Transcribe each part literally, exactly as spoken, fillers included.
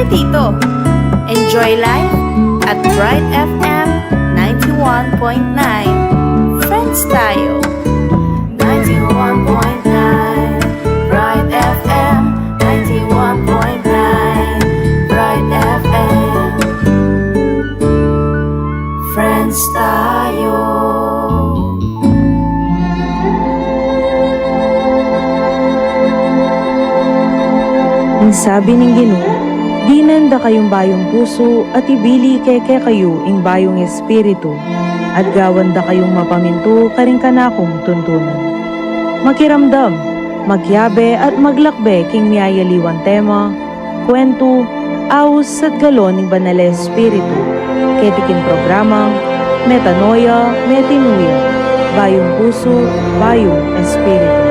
Tito. Enjoy life at Bright F M ninety-one point nine. Friends tayo. Ninety-one point nine Bright F M, ninety-one point nine Bright F M. Friends tayo. Ing sabi ning Ginu, dinan da kayung bayung pusu at ibili ke kekayu ing bayung espiritu, at gawan da kayung mapamintu karing kanakung tuntunan. Makiramdam, makiabe at maglakbe king miyayaliwang tema, kuwentu, aus at galon ning Banal a Espiritu, keti king programang Metanoia, Metanoia, Bayung Pusu, Bayung Espiritu.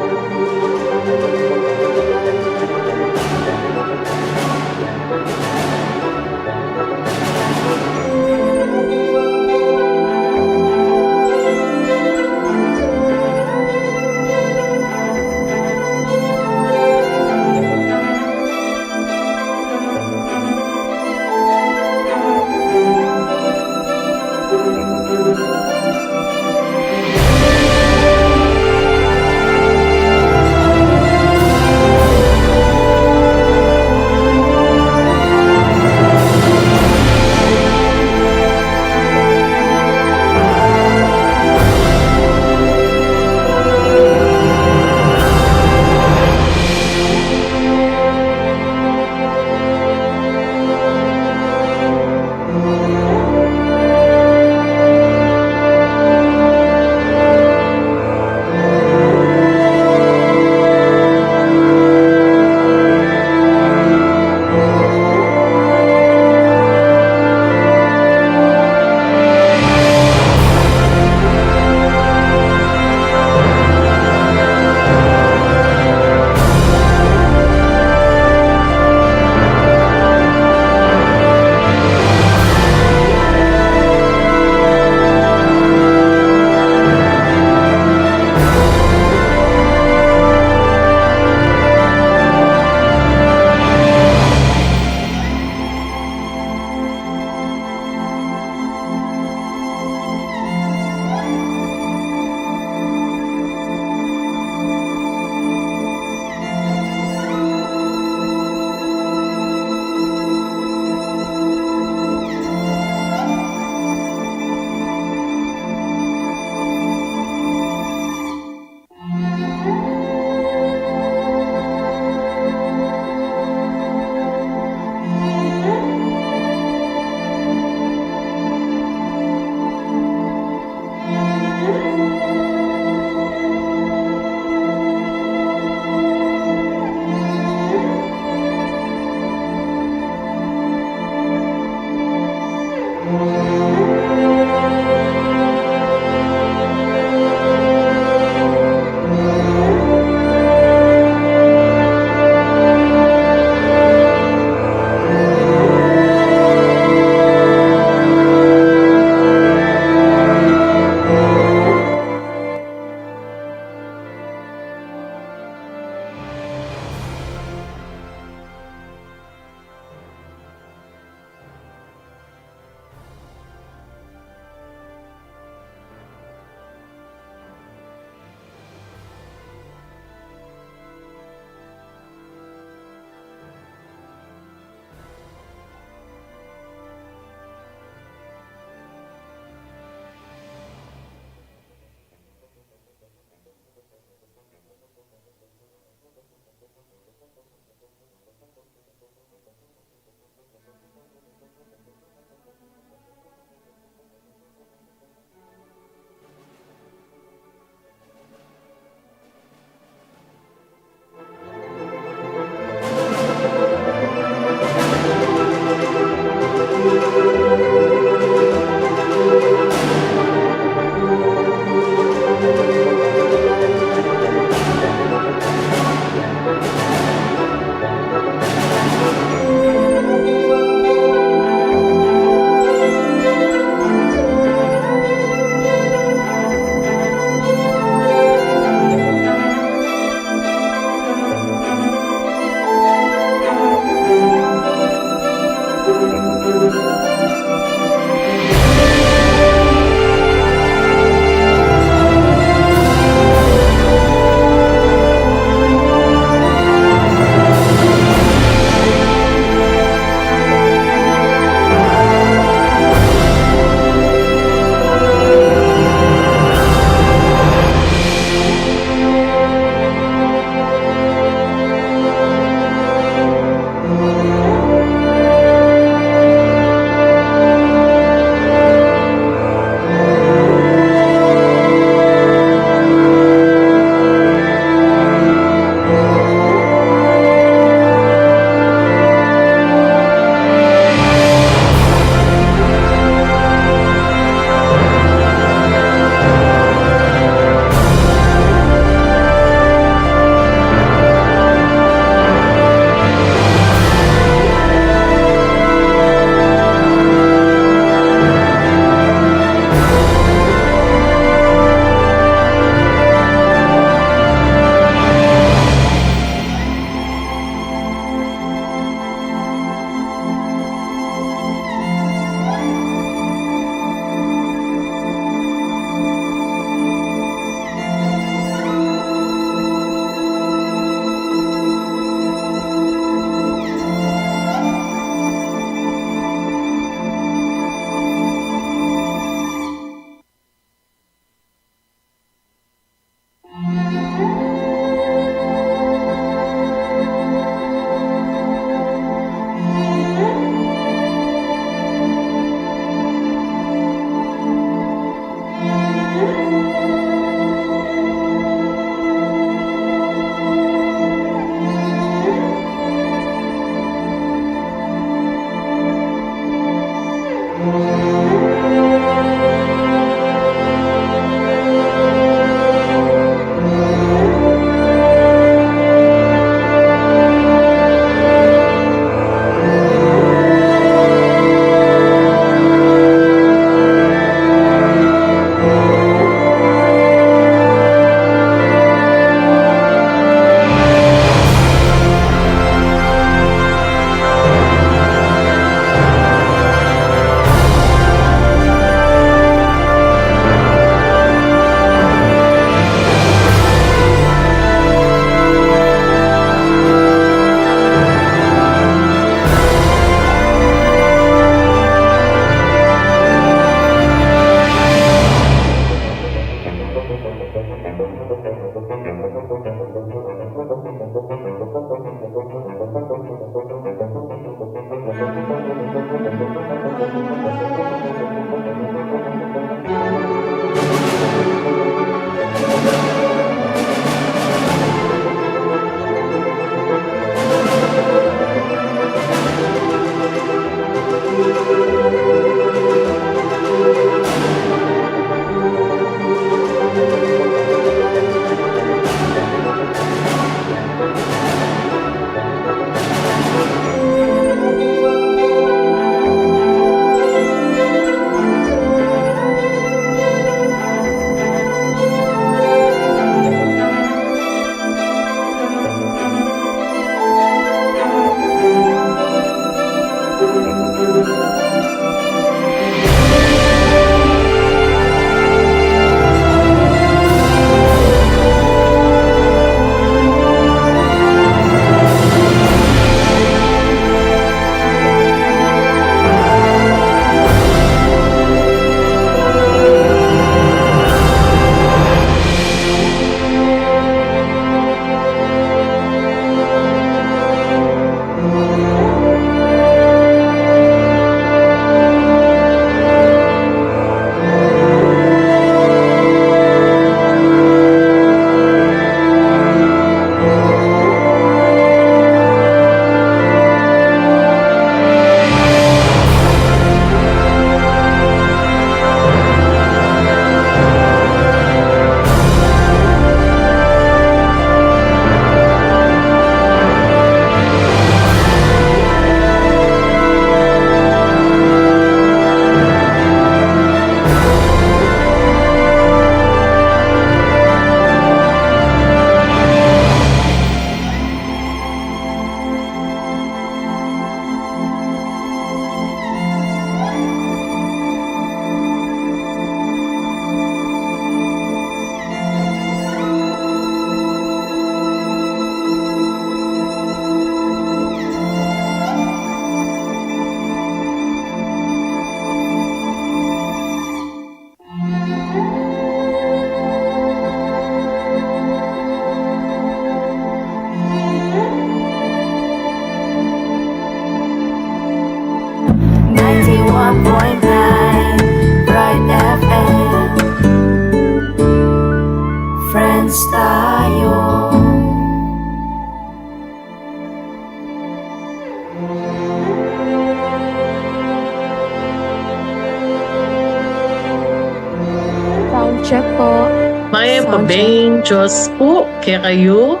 Check po. Mayap a beng Diyos po kekayu.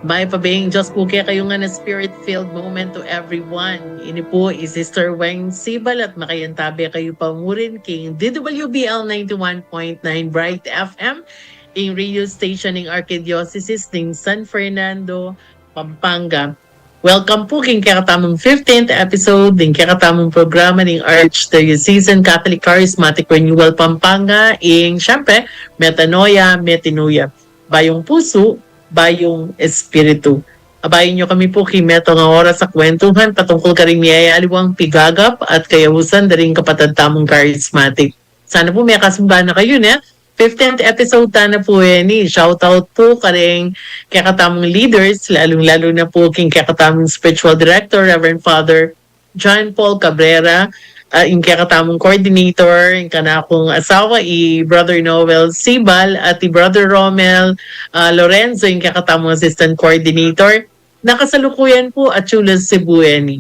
Mayap a beng Diyos po kekayu ngan a spirit-filled moment to everyone. Ini po i Sister Weng Sibal at makayantabe kayu pa murin king D W B L ninety-one point nine Bright F M, ing radio station ning Archdiocese ning San Fernando, Pampanga. Welcome po king kekatamung fifteenth episode ning kekatamung programa ning Archdiocesan Catholic Charismatic Renewal Pampanga, ing siyempre, Metanoia, Metanoia. Bayung pusu, bayung espiritu. Abayan yu kami po king metung a oras a kwentuhan patungkul karing miyayaliwang pigagap at kayausan da ring kapatad tamung charismatic. Sana po mekasumba na kayu, ne? Fifteenth episode ta na po, e, ni. Shout out po karing kekatamung leaders, lalung-lalu na po king kekatamung spiritual director, Reverend Father John Paul Cabrera, ah, ing kekatamung coordinator, ing kanakung asawa, i Brother Noel Sibal, at i Brother Romel, ah, Lorenzo, ing kekatamung assistant coordinator. Nakasalukuyan po atyu la Cebu, e, ni.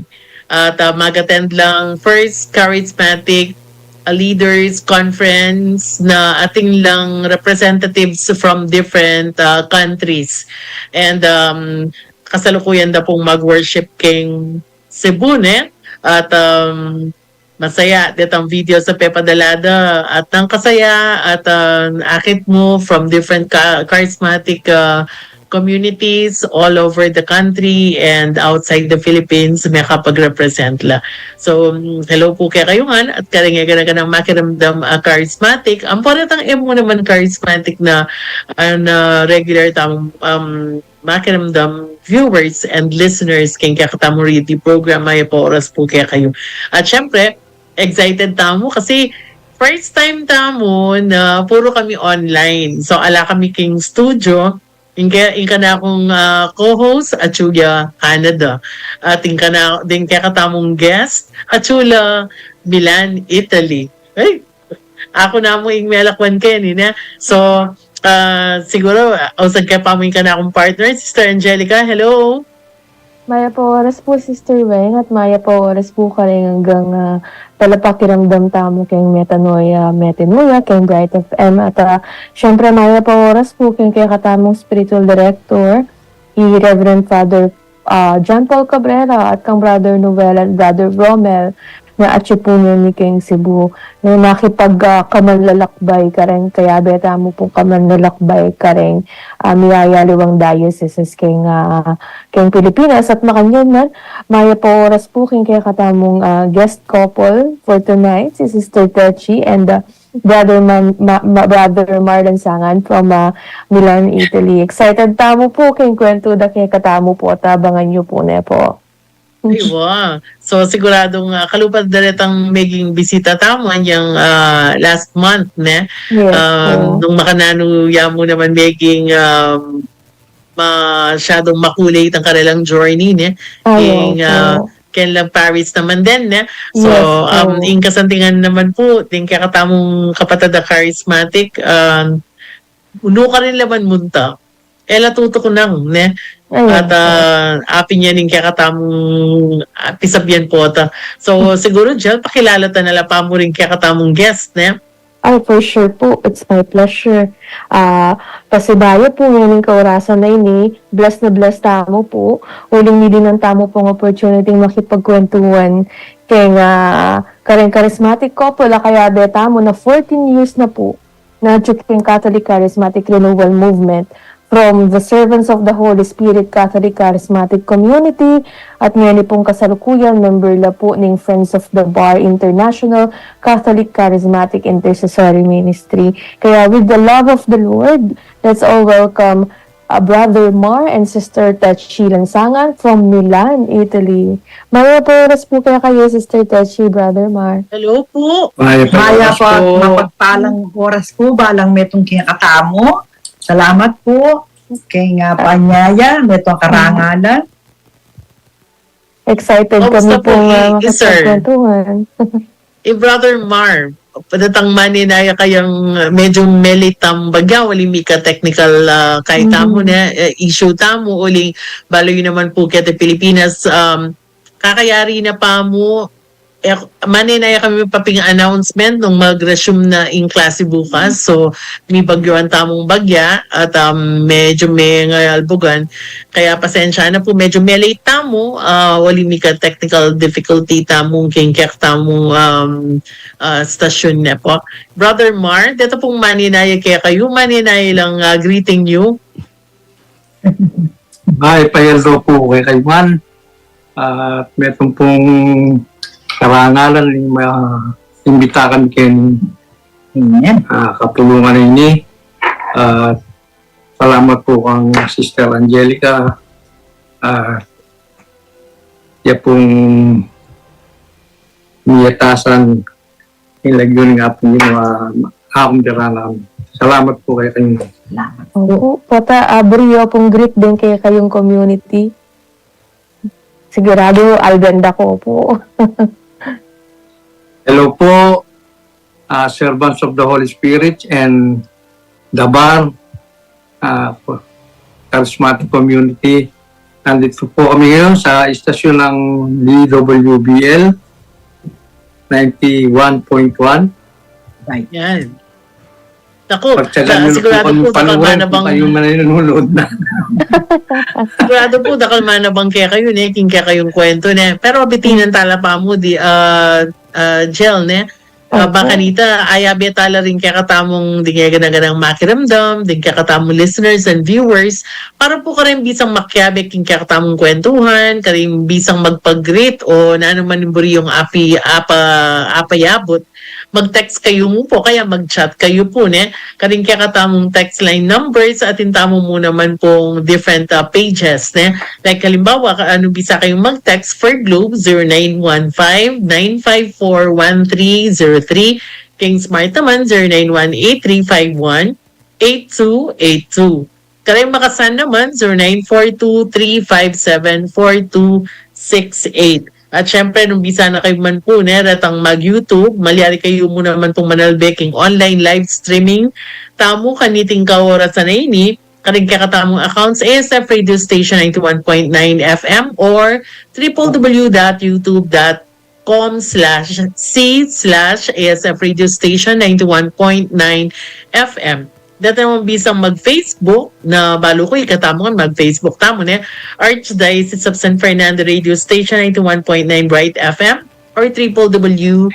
At, ah, mag-attend lang first charismatic, ah, leaders conference na atin lang representatives from different, ah, countries. And, um, kasalukuyan da pong mag-worship king Cebu, ne? At, um, masaya detang videos a pepadala da at nang kasaya at, ah, akit mu from different ka- charismatic, ah, communities all over the country and outside the Philippines, mekapag-represent la. So, mm, hello po kekayu ngan at karing e gana-ganang makiramdam a charismatic. Ampo retang e mu naman charismatic na, ah, na regular tamung, um, makiramdam viewers and listeners king kekatamung radio program, mayap a oras po kekayu. At siyempre, excited tamu kasi first time tamu na puro kami online. So, ala kami king studio. Ing ke, ing kanakung, ah, co-host, atyu la Canada. At ing kana, ding kekatamung guest, atyu la Milan, Italy. Ay, aku namu ing melakwan keni, ne? So, ah, siguro, ah, ausan ke pa mu ing kanakung partner, Sister Angelica, hello? Mayap a oras po, Sister Weng, at mayap a oras po karing anggang, ah, talapakiramdam tamu keng Metanoia, Metanoia, keng Bright F M, at, ah, siyempre, mayap a oras po keng kekatamung spiritual director, i Reverend Father, ah, John Paul Cabrera, at kang Brother Noel and Brother Romel, na atyu po ngeni keng Cebu, na makipag, ah, kamanlalakbay kareng, kayabe tamu pung kamanlalakbay kareng, ah, miyayaliwang dioceses keng, ah, keng Pilipinas. At makanyan man, mayap a oras po keng kekatamung, ah, guest couple for tonight, si Sister Techi and, ah, Brother Man, Ma, Ma, Brother Marlon Sangan from, ah, Milan, Italy. Excited tamu po keng kwentu da kekatamu po, at abangan yu po ne po. Ay, wa. So, siguradung, ah, kalupa da retang meging bisita tamu anyang, ah, last month, ne? Yes, ah, po. Nung makananu ya mu naman meging, ah, masyadung makulay itang karelang journey, ne? Ay, ing, ah, opo. Keng Paris naman din, ne? So, yes, um, po. Ing kasantingan naman po, ding kekatamung kapatad a charismatic, um, nukarin la man munta, e la tutukunan, ne? Ayun. At, ah, apin yan ing kekatamung, ah, pisabyan po ta. So, siguro, Jel, pakilala ta na la pa mu ring kekatamung guest, ne? Ay, for sure po. It's my pleasure. Ah, pasibayu po ngening kaorasan a ini, bless na bless tamu po. Uling migyan tamu pung opportunity makipagkwentuhan keng, ah, kareng charismatic couple a kayabe tamu na fourteen years na po na atyu keng Catholic Charismatic Renewal Movement, from the Servants of the Holy Spirit Catholic Charismatic Community, at ngeni pung kasalukuyan, member la po ning Friends of the Bar International Catholic Charismatic Intercessory Ministry. Kaya, with the love of the Lord, let's all welcome, uh, Brother Mar and Sister Techi Lansangan from Milan, Italy. Mayap a oras po kekayu, Sister Techi, Brother Mar. Hello po. Mayap a oras po. Mayap a mapagpalang oras po, balang metung kekatamu. Salamat po keng panyaya, metung karangalan. Excited kami po, i, ah, i, sir, makipagkwentuhan. I Brother Mar, padatang maninaya kayang, ah, medyu melitam bagya, uling mika technical, ah, kaya tamu, mm, ne, eh, issue tamu, uling balu yu naman po keti Pilipinas, um, kakayari na pa mu, Eh, manenaya kami pa pin announcement nung mag-resume na ing klase bukas. So, mibagyuan tamung bagya at, um, medyo mengalbugan. Kaya pasensya na pu, medyo me-late tamu, ah, uli mika technical difficulty tamu king kekatamung, um, ah, stasyon ne pu. Brother Mar, deta pung manenaya kekayu, manenaya lang, ah, greeting yu. Ay, pa-hello pu kekayu man. At metung pung karangalan ning maimbita kami keng, ah, kapulungan ini. At salamat pu kang Sister Angelica. At ya pung miyatasan ing lagyu ning Apung Ginu, ah, akung diranan. Salamat pu kekayu. Opu, pota, ah, buri yu pung greet deng kekayung community. Siguradu, alben da ko pu. Hello pu, ah, servants of the Holy Spirit and the bar, ah, charismatic community. Nandito po kami ngayon sa istasyon ng D W B L ninety-one point one. Yan. Naku, Pagtsagan nyo na po sigurado kami pu, dakal panurin mana kung bang, kayo man ay nanonood na. sigurado pu, dakal mana bang kekayu ne, king kekayung kwentu ne. Pero bitinan tala pa mu di, ah, ah, Jel ne. Ah, Opo. Baka nita, ayabe tala ring kekatamung ding gana-ganang makiramdam, ding kekatamung listeners and viewers, para pu karing bisang makiabe king kekatamung kwentuhan, karing bisang magpa-greet o nanu man ing buri yung api, apa, apayabut, mag-text kayu mu pu, kaya mag-chat kayu pu, ne? Karing kekatamung text line numbers, atin tamu mu naman pung different, ah, pages, ne? Like, halimbawa, ka-, nung bisa kayung mag-text for Globe, zero nine one five, nine five four, one three zero three, king Smart naman, zero nine one eight three five one, eight two eight two. Karing maka-Sun naman, zero nine four two three five seven four two six eight. At syempre, nung bisa na kayu man pu, ne, retang mag-YouTube, malyari kayu mu naman pung manalbe king online live streaming tamu kaniting kaorasan a ini, karing kekatamung accounts, A S F Radio Station ninety-one point nine F M or triple W dot youtube dot com slash C slash A S F Radio Station ninety-one point nine F M. Deta namang bisang mag-Facebook, na balu ku ikatamu ngan mag-Facebook tamu, ne, Archdiocese of San Fernando Radio Station ninety-one point nine Bright F M or triple W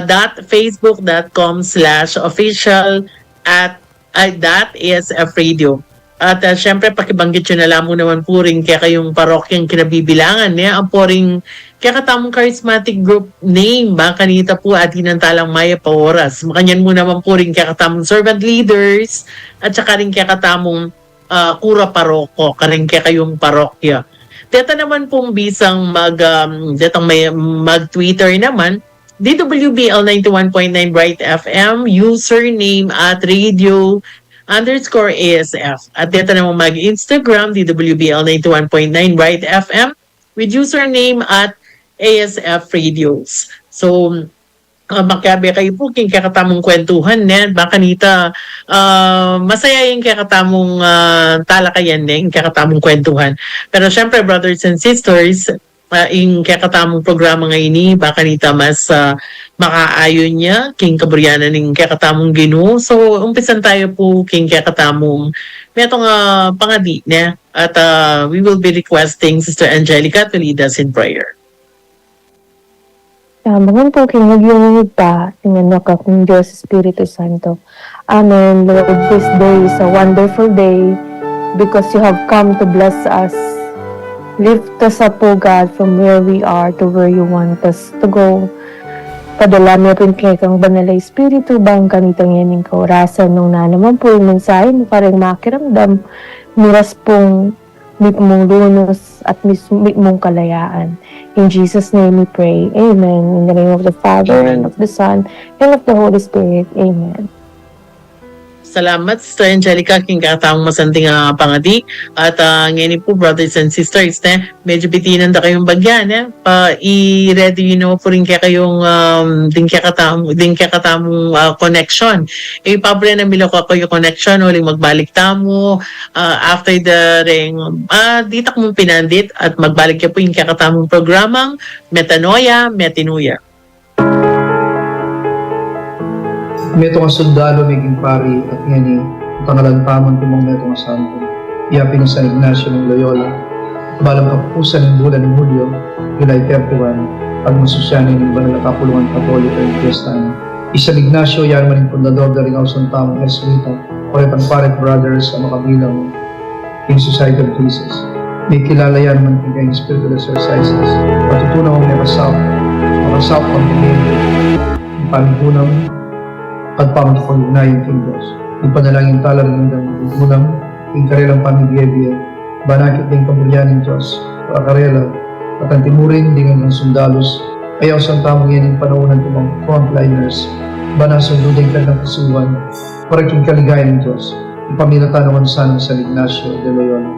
dot facebook dot com slash official at, ay, dot A S F Radio. At, ah, syempre, pakibanggit yu na la mu naman pu ring kekayung parokyang kinabibilangan, ne? Ampo ring kekatamung charismatic group name, ba, kanita pu, atinan talang mayap a oras. Makanyan mu naman pu ring kekatamung servant leaders, at saka ring kekatamung, ah, kura paroko, karing kekayung parokya. Deta naman pung bisang mag, um, detang may, mag-Twitter naman, D W B L ninety-one point nine Bright F M, username at radio underscore A S F. At deta namang mag-Instagram, D W B L ninety-one point nine Bright F M, with username at A S F Radios. So, ah, makiabe kayu pu king kekatamung kwentuhan, ne? Baka nita, ah, masaya ing kekatamung, ah, talakayan, ne? Ing kekatamung kwentuhan. Pero syempre, brothers and sisters, ah, ing kekatamung programa ngeni, baka nita mas, ah, makaayun ya king kaburian ning kekatamung Ginu. So, umpisan tayu pu king kekatamung metung a pangadi, ne? At, ah, we will be requesting Sister Angelica to lead us in prayer. Tamu ngan pu king lagyu ning Ibpa, ning Anak, at ning Dios Espiritu Santo. Amen. Lord, this day is a wonderful day because you have come to bless us. Lift us up, O God, from where we are to where you want us to go. Padala mu pu ing kekang Banal a Espiritu, bang kanita ngening kaorasan nung nanu man pu ing mensahe mu karing makiramdam, miras pung mitmung lunus at mis-, mitmung kalayaan. In Jesus' name we pray. Amen. In the name of the Father, and of the Son, and of the Holy Spirit. Amen. Salamat, Sister Angelica, king kekatamung masanting a pangadi. At, ah, ngeni pu, brothers and sisters, ne, medyo bitinan da kayung bagya, ne? Pa, i-ready yu na pu ring kekayung, um, ding kekatam-, ding kekatamung, ah, connection. E, pabure na milo kekayu connection, uling magbalik tamu, ah, after the ring, ah, ditak mung pinandit, at magbalik ya pu ing kekatamung programang Metanoia, Metanoia. Metung a sundalu, meging pari, at ngeni, tangalan tamu ing tumong metung a santo. Iya pin i San Ignacio ning Loyola, balang kapupusan ning bulan ning Hulyo, July thirty-one, pagmasusyan ning banal a kapulungan Katoliko ing piyesta na. I San Ignacio, iya naman ing fundador da ring ausan tamung Jesuita, karetang Pare at Brothers a makabilang king Society of Jesus. Mikilala ya naman king kayang spiritual exercises. Patutunan mung makasaup, makasaup king pamibie, ing pamigunam, at pakikipag-ugnayan king Dios. Ing panalangin tala ring anggang mamigunam king karelang pamibie-bie, ban akit ding kaburian ning Dios para karela, at anti mu rin ding anggang sundalus a ausan tamu ngening panaun, antimong frontliners, ban asundu da ing kanilang kasusuan para king kaligayan ning Dios. Ipamilatan na ngan sana ning San Ignacio de Loyola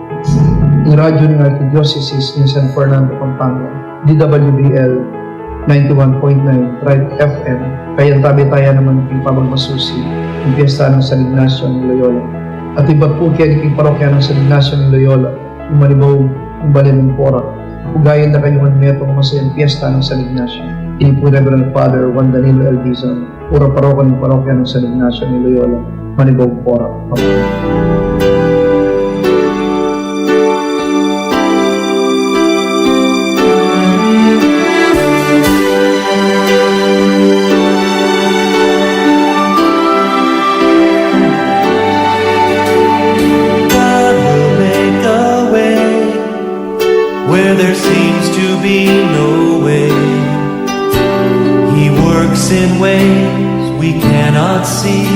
ing radyu ning Arkidiosesis ning San Fernando, Pampanga, D W B L ninety-one point nine Tribe F M. Kayang tabi taya naman king pamagmasusi ing piyesta nang San Ignacio ning Loyola. At ibat pu keni king parokya nang San Ignacio ning Loyola, ing Manibaug, ing Balen ning Porac, ugayan da kayu ngan metung a masayang piyesta nang San Ignacio. Ini pu i Reverend Father Juan Danilo L. Dizon, kura paroko ning parokya nang San Ignacio ning Loyola, Manibaug, Porac, Pampanga. God will make a way where there seems to be no way. He works in ways we cannot see.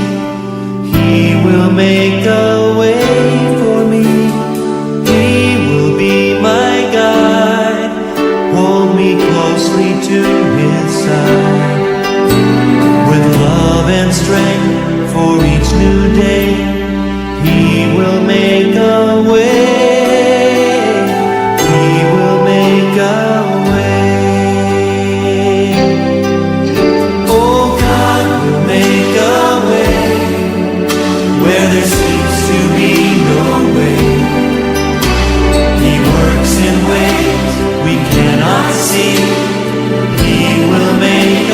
He will make a way for me. He will be my guide. Hold me closely to his side. With love and strength for each new day, he will make a way. He will make a way. Oh, God will make a way where there seems to be no way. He works in ways we cannot see. He will make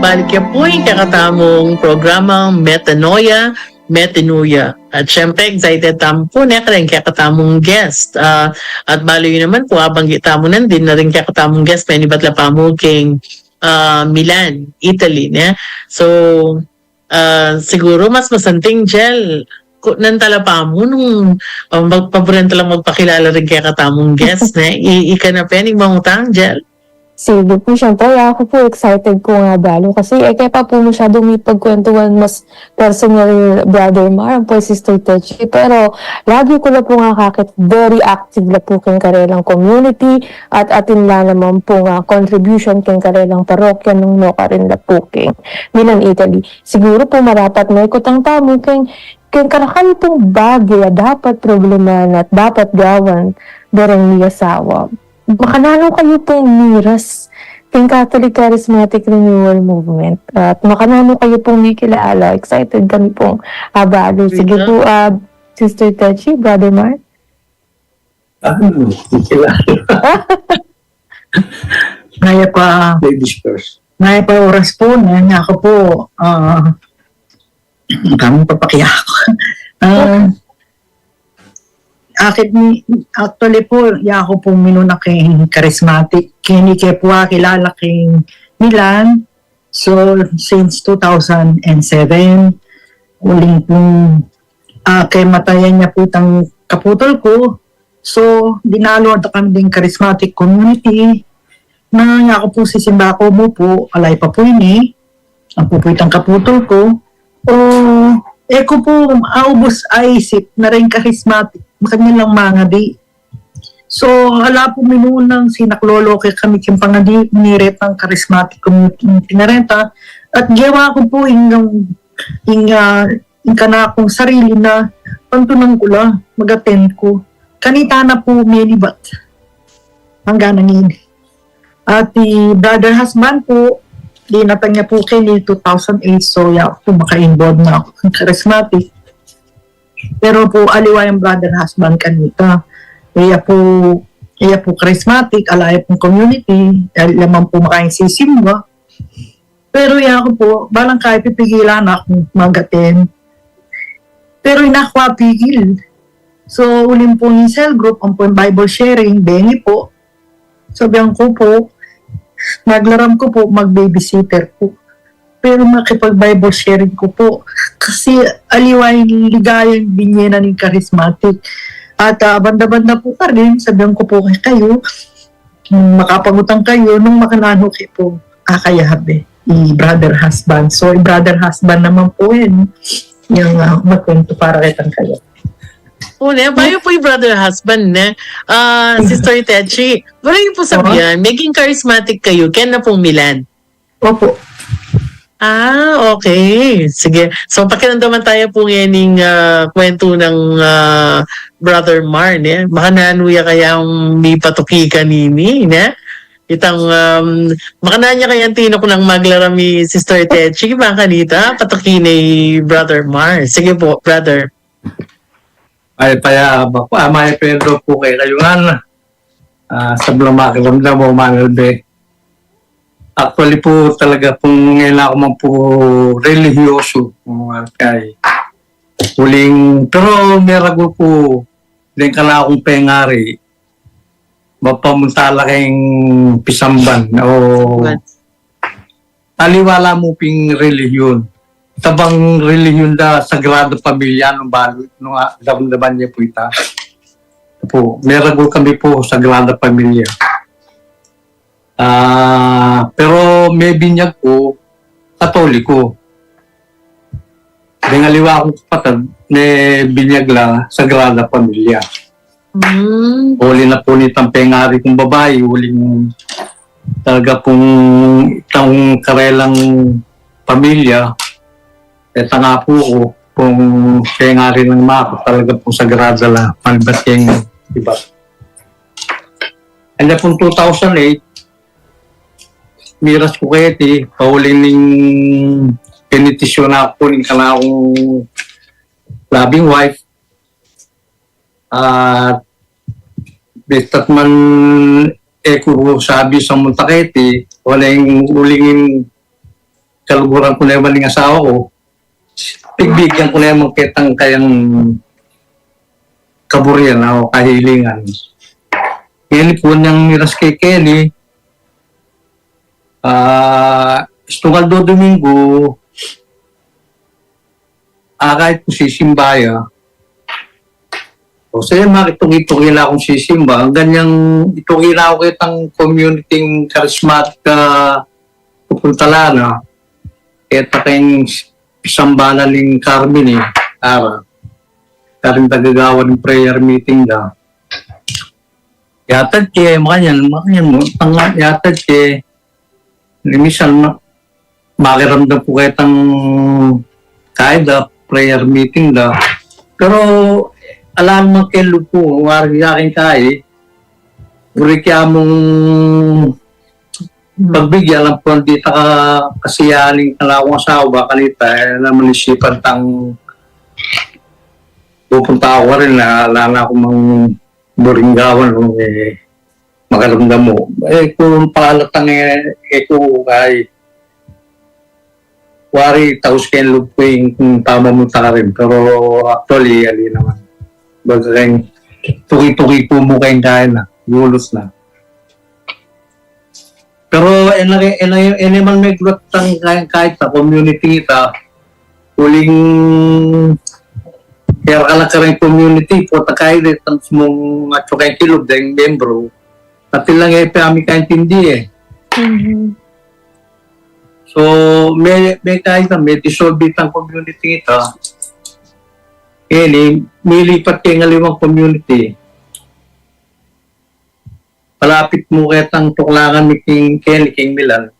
Balik ya pu ing kekatamung programang Metanoia, Metanoia. At syempre, excited tamu pu, ne, kareng kekatamung guest. Ah, at balu yu naman pu, abanggit tamu nandin na ring kekatamung guest, menibat la pamu king, ah, Milan, Italy, ne? So, ah, siguru mas masanting, Jel, kutnan tala pamu nung, ah, mag-, paburen talang magpakilala ring kekatamung guest, ne? I-, ika na pin ing mangutang, Jel? Sige pu, syempre, aku pu excited ku nga balu kasi e ke pa pu masyadung mipagkwentuhan mas personal, Brother Mar, ampo i Sister Techi. Pero lagi ku la pung akakit, very active la pu keng karelang community at atin la naman pung contribution keng karelang parokya nung nukarin la pu keng Milan, Italy. Siguru pu marapat maikutang tamu keng, keng karakal pung bage a dapat problemahan at dapat gawan da reng miyasawa. Makananu kayu pung miras keng Catholic Charismatic Renewal Movement? At makananu kayu pung mikilala? Excited kami pung abalu. Sige pu, ah, Sister Techi, Brother Mar. Ano, mikilala. Mayap a, ladies first. Mayap a oras pu, ne, aku pu, ah, tamang papakiyaku. Ah, akit ni, actually pu, yaku pu minuna keng charismatic. Keni ke pu akilala keng Milan. So, since two thousand and seven, uling pung, ah, kematayan ya pu itang kaputol ku. So, dinalu da kami ding charismatic community. Na, yaku pu sisimba ku mu pu, ala ya pa pu ini, ampo pu itang kaputol ku. O, e ku pu aubus a isip na reng charismatic, makanyan lang mangadi. So, ala pu minunang sinaklolo ke kami keng pangadi, miniretang charismatic community na reta. At gewa ku pu ing, ing, ah, ing kanakung sarili na pantunan ku la, mag-attend ku. Kanita na pu menibat anggang ngeni. At i brother husband pu, dinatang ya pu keni two thousand eight, so ya pu maka-involve na aku keng charismatic. Pero pu, aliwa yang brother husband kanita. Iya pu, iya pu charismatic, ala ya pung community, ala man pu makasisimba. Pero yaku pu, balang kaya pipigilan na kung mag-attend. Pero e na ku apigil. So, uling pung cell group, ampo ing Bible sharing, bengi pu. Sabian ku pu, maglaram ku pu, mag-babysitter ku. Pero makipag-Bible sharing ku pu. Kasi aliwa ing ligayang binye na ning charismatic. At, ah, banda-banda pu karin, sabian ku pu kekayu, makapangutang kayu nung makananu ke pu akayabe i brother husband. So, i brother husband naman pu yan, yang, ah, magkwento para ketang kayu. O, ne, bayu pu i brother husband, ne? Ah, Sister Techi, buri yu pu sabian, meging charismatic kayu keni na pung Milan? Opo. Ah, okay. Sige. So, pakiramdaman taya pu ngening, ah, kwentu nang, ah, Brother Mar, ne? Makananu ya kayang mipatuki kanini, ne? Itang, um, makananu ya kayang tinuku nang maglaram i Sister Techi, bang kanita, patuki ne i Brother Mar. Sige pu, brother. Ay, paya, baku, ah, mayap a aldo pu kekayu ngan. Ah, sablang makiramdam o manalbe. Actually pu, talaga pung e na ku man pu relihiyosu, kung kay uling, pero meragul ku deng kanakung pengari, mapamunta la keng pisamban, o aliwa la mu pin relihiyun. Ita bang relihiyun da Sagrada Familia, nung balu, nung, ah, damdaman ye pu ita. Pu, meragul kami pu Sagrada Familia. Ah, pero mebinyag ku, Katoliko. Deng aliwa kung kapatad, mebinyag la Sagrada Familia. Hmm. Uli na pu nitang pengari kung babai, uling talaga pung itang karelang pamilya, e tanga pu ku, pung pengari nang ama ku, talaga pung sagrada la, palibat keng iba. Anya pung two thousand eight, miras ku keti, pauli ning penitisyun na ku ning kanakung loving wife, at bistat man e ku sabi sa munta keti, o neng uling kaluguran ku naman ing asawa ku, pigbigyan ku naman ketang kayang kaburian o kahilingan. Ngeni pu, inyang miras ke keni, ah, istung aldo Domingo, akakit ku sisimba ya. O, sa makituki-tuki la kung sisimba, hanggang yang ituki la ku ketang community charismatic, ah, pupuntalan na. Keta keng pisambalan ning Carmen e, ara. Karin tagagawan ning prayer meeting da. Yatad ke, makanyan, makanyan mu, tanga, yatad ke, ni minsan ma-, makiramdam ku ketang kaya da, prayer meeting da. Pero, ala naman ke lub ku, wari sa akin kaya, buri ke mung pagbigyan lang pu, di ta ka kasiyaning kanaku asawa, ba kanita, e, na manisipan tang pupunta ku karin, ala na ku mang buring gawan, no, e, makaramdam mu. E, kung palatang, e, e ku kay, wari, taus keng lub ku ing, kung tama mu ta karin. Pero actually, ali naman. Baga keng tuki-tuki ku mu keng kaya na, gulos na. Pero e na, e na, e na man megulat tang kaya, kaya ta community ta, uling kaya ka na kareng community, pota kaya de, tang sumung atsu keng kilub deng membro, atin lang e pe ami kaintindi e. Mhm. So, me, me kaya ta, me dissolve tang community ta. Keni, milipat keng aliwang community. Palapit mu ketang tuklangan mi keng, keni keng Milan.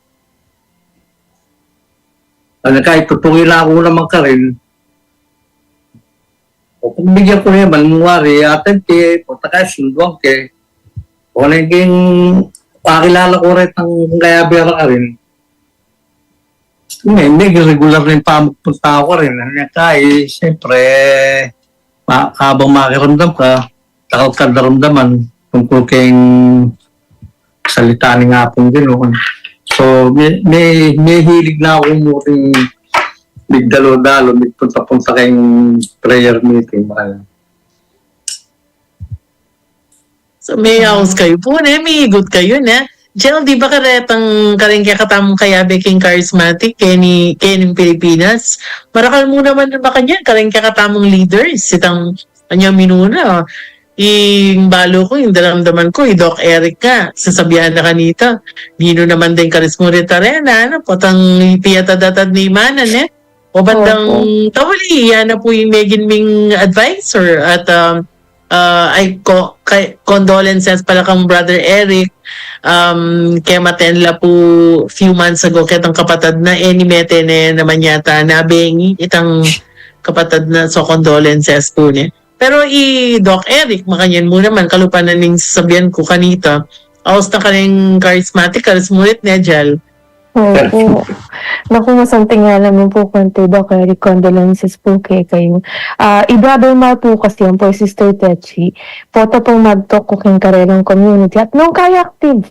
Ano ka, itutuki la ku naman karin. O, pagbigyan ku naman, wari, atad ke, pota ka, sunduan ke. O, naging, pakilala ku retang kaya bera karin. Hindi, hindi, regular na ing pamugpunta ku karin. Ano ka, e, siyempre, ma-, habang makiramdam ka, dakal kang daramdaman tungkul keng salita ning Apung Ginu. So, me, me, mehilig na ku mu ring migdalu-dalu, migpunta-punta keng prayer meeting, mga. So, meyaus kayu pu, ne? Miigut kayu, ne? Jel, di ba karetang, kareng kekatamung kayabe king charismatic, keni, kening Pilipinas? Marakal mu naman makanyan, kareng kekatamung leaders, itang, anyang minuna. Ing balu ku, ing daramdaman ku, i Doc Eric nga, sasabian na kanita, ninu naman deng karisma reta reng, ano, potang ipiatad-atad na imanan, e? O bandang, opo, tauli, yan na pu ing megin ming advice or at, um, uh, ay, ko-, kay, condolences pala kang Brother Eric. Um, kematen la pu few months ago ketang kapatad na, e, ni mete ne naman yata na bengi itang kapatad na, so condolences pu ne. Pero i Doc Eric, makanyan mu naman, kalupa na ning sasabian ku kanita, aus na kareng charismatic, karisma rit ne, Jel. Opo. Naku, masanting ya naman pu kung tudo, kaya condolences pu kekayu. Ah, i Brother Mar pu kasi, yan pu i Sister Techi, pota pung magtuku king karelang community at nung kaya active.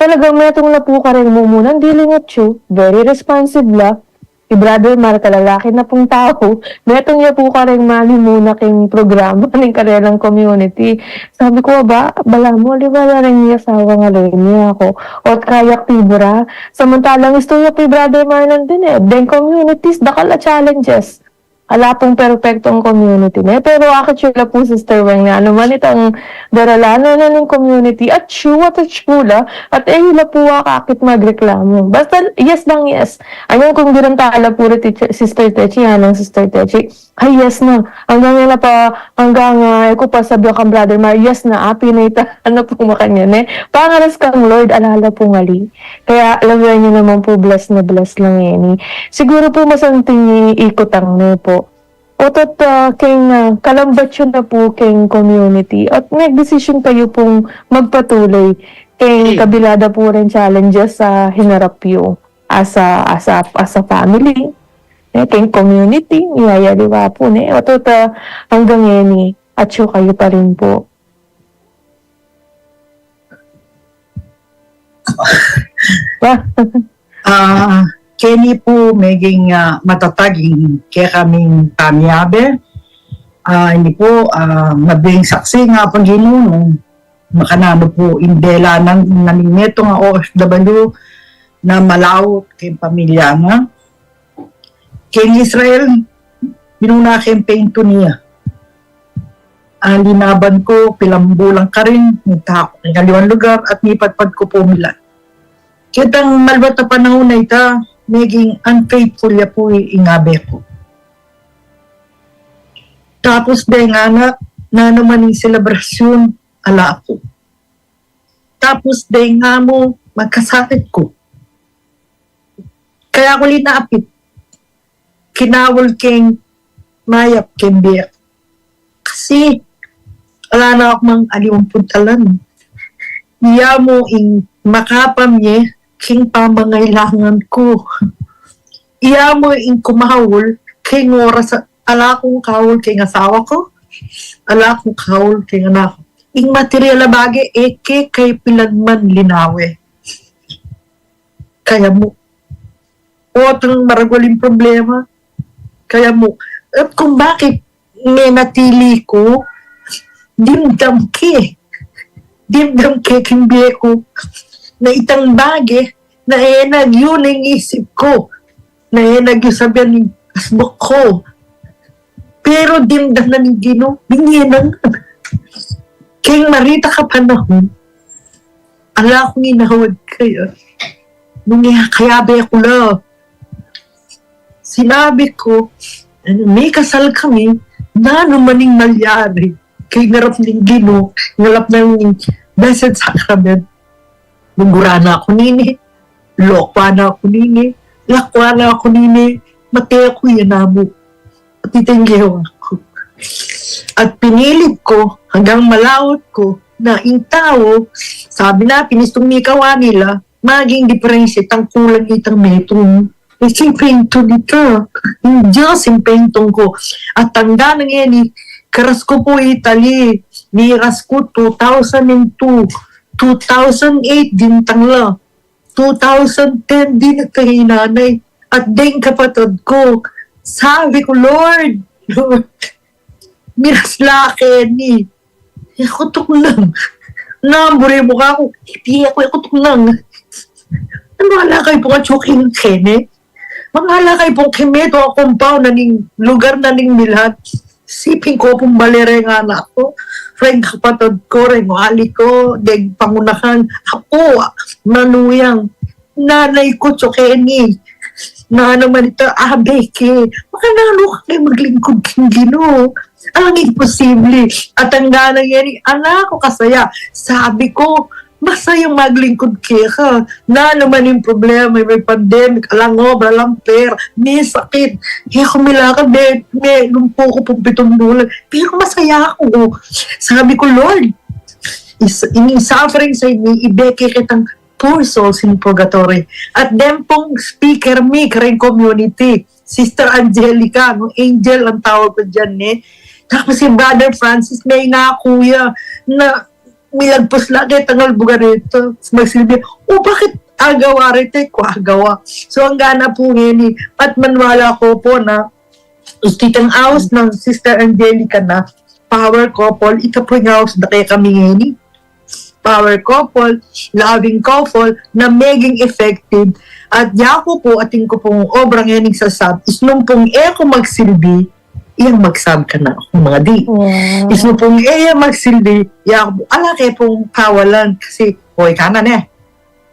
Talagang metung na pu kareng mumunan diling atsu, very responsive la. I Brother Mar, kalalaki na pung tau, metung ya pu kareng manimuna king programa ning karelang community. Sabi ku, "Aba, balamu, aliwa la reng mi asawa, ngeni aku." Ot kaya aktibo ra. Samantalang istorya pu i Brother Mar nandin e, deng communities, dakal a challenges. Ala pung perpektong community ne, pero akit la pu, Sister Weng, ne, anu man itang daralanan na ning community, atsu at atsu la, at e la pu akakit magreklamu. Basta yes lang, yes. Anyang kung diranta la pu reti, Sister Techi, yan ang Sister Techi. Ay, yes na. Anggang ngeni pa, anggang, ah, e ku pa sabian kang Brother Mar, yes na, api na ita, anu pu makanyan, e. Pangaras kang Lord, ala la pung ali. Kaya, alam niyo naman pu, bless na bless la ngeni. Siguru pu masanting ikutang ne pu. Otot, ah, keng, ah, kalambat yu na pu keng community. At nagdesisyon kayu pung magpatuloy keng kabila da pu reng challenges a hinarap yu as a, as a, as a family. E, keng community, iyayaliwa pu, ne? Otot, ah, anggang ngeni, atsu kayu pa rin pu. Ah, Keni pu meging, ah, matatag ing kekaming pamiabe. Ah, ini pu, ah, mabie ing saksi ning Ginu nung makananu pu ing bela na ning metung a O F W na malaut king pamilya na. King Israel, minuna ke ing paintu na. Ang linaban ku, pilang bulan karin, minta ku king aliwang lugar at mipatpat ku pu Milan. Ketang maluat a panaun a ita, meging unfaithful ya pu ing abe ku. Tapus deng anak, nanu man ing selebrasyun, ala ku. Tapus deng amu, magkasakit ku. Kaya ku linapit, kinaul keng mayap keng bie ku. Kasi, ala na ku mang aliwang puntalan. Iya mu ing makapamye king pamangailangan ku. Iya mu ing kumaul king oras a, ala kung kaul king asawa ku, ala kung kaul king anak ku. Ing material a bage, e ke kapilan man linawe. Kaya mu, o, tang maragul ing problema. Kaya mu, at kung bakit menatili ku, dimdam ke. Dimdam ke king bie ku. Na itang bage, na e na yu ning isip ku. Na e na yu sabian ning asbuk ku. Pero dimdam na ning Ginu, binye na nga. King marita ka panahun, ala kung inawad kaya. Nung iya kayabe ku la, sinabi ku, ano, mikasal kami, nanu man ing malyari. King arap ning Ginu, king arap ning Blessed Sacrament. Lugura na ku nini, lokwa na ku nini, lakwa na ku nini, mate ku ya namu. At itang gewa ku. At pinilit ku, hanggang malaut ku, na ing tau, sabi na, pinistung mikawani la, maging diperensya itang kulang itang metung. Kasi paintung ita, ing Dios ing paintung ku. At tangga na ngeni, karas ku pu Italy, miras ku two thousand and two, two thousand eight, dintang la, two thousand ten, dinatang i nanay, at deng kapatad ku. Sabi ku, Lord, Lord, miras la keni. E ku tuknang. Namburi mu kaku, e ku, e ku tuknang. Ano, ala kayu pung atsu keni? Mangala kayu pung keni, to a compound na ning lugar na ning Milan. Siping ku pung bale reng anak ku, reng kapatad ku, reng wali ku, deng pangunahan. Aku, manuyang. Nanay ku, atsu keni. Nanu man ita, abe ke. Makananu ka ke maglingkud king Ginu? Alang imposible. At tangga na ngeni, anak ku kasaya. Sabi ku, masayang maglingkud keka. Nanu man ing problema, may pandemic, alang obra, alang pera, may sakit. E ku milakad, me, me, lumpu ku pung pitung bulan. Pero masaya ku. Sabi ku, Lord, is, ining suffering sa ini, ibie ke ketang poor souls in purgatory. At deng pung speaker mi kareng community, Sister Angelica, no? Angel ang tawag ku diyan, ne? Tapus si Brother Francis, mengaku ya na milagpus la ketang albugareta. Magsilbi, o, bakit agawa reta? E ku agawa. So, angga na pu ngeni, at maniwala ku pu na, itang aus nang Sister Angelica na power couple, ita pu ing aus da kekami ngeni. Power couple, loving couple, na meging effective. At yaku pu, atin ku pung obra ngening sasab, is nung pung e ku magsilbi, iyang magsab kanaku, mga di. Wow. Is nung pung e ya magsilbi, yaku pu, ala ke pung kawalan, kasi, oy, kanan e.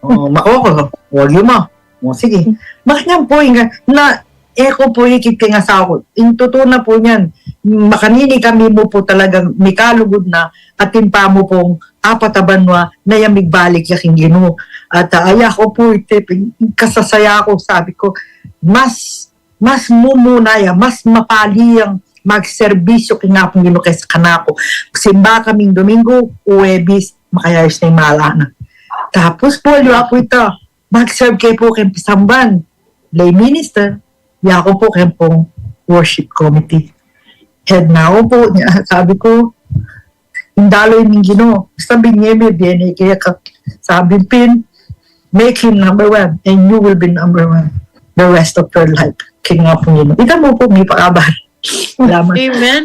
O, makoko, wag yun mo. O, sige. Makanyan pu, ing, na, e ku pu ikit keng asawa ku. Ing tutu na pu niyan, makanini kami mu pu talagang mikalugud na, atin pa mu pung apat a banua na ya migbalik ya king Ginu. At, ah, aya ku pu iti, kasasaya ku, sabi ku, mas, mas mumuna ya, mas mapali yang magserbisyu king Apung Ginu kesa kanaku. Simba kaming Domingo, Huwebes, makayayus na ing mala na. Tapus pu, aliwa pu ita, magserve ke pu keng pisamban, lay minister, yaku pu keng pung worship committee. Head na ku pu, nya, sabi ku, ing dalu ning Ginu, basta binye me, bie ne keka. Sabi pin, make him number one, and you will be number one. the rest of your life. King Apo Ginu. Ika mu pu, mipakabar. Salamat. Amen.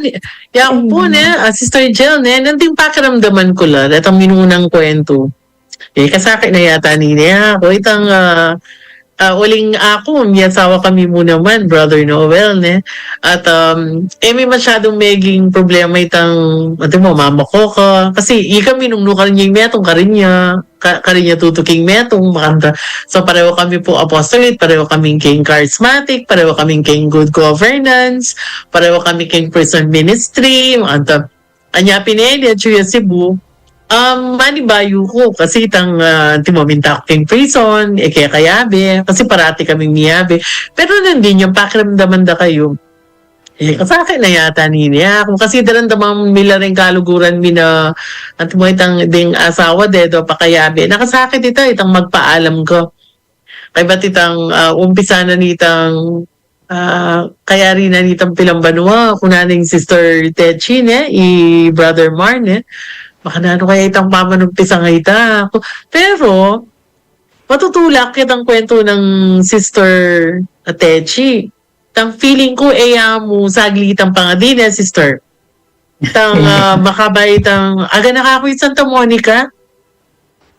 Yaku pu, ne, ah, Sister Jel, ne, nanting pakiramdaman ku la, detang minunang kwentu. E, kasakit na yata nini aku. Itang, ah, ah, uling aku, mi asawa kami mu naman, Brother Noel, ne. At, um, e mi masyadung meging problema itang, ate mu, mama ku ka. Kasi ika minung nu karin ya ing metung, karin ya, ka-, karin ya tutuking metung, makanta. So, pareho kami pu apostolate, pareho kami king charismatic, pareho kami king good governance, pareho kami king prison ministry, makanta. Anya pin e, di atyu ya Cebu. Um, manibayu ku, kasi itang, ah, timaminta ku king prison, e kaya kayabe, kasi parati kaming miyabe. Pero nandin yang pakiramdaman da kayu. E, kasakit na yata nini aku, kasi daramdaman mi la ring kaluguran mi na, ate mu, itang ding asawa, dedo pakayabe. Nakasakit ita, itang magpaalam ka. Kaybat itang, ah, umpisa na nitang, ah, kayari na nitang pilan banua, kuna ning Sister Techi, ne, i Brother Mar, ne. Makananu kaya itang pamanumpisa ngita? Pero, matutulak itang kwentu nang Sister Techi. Tang feeling ku, e ya mu saglit itang pangadi, ne, Sister? Tang, ah, makabay tang, aga na ka ku king Santa Monica.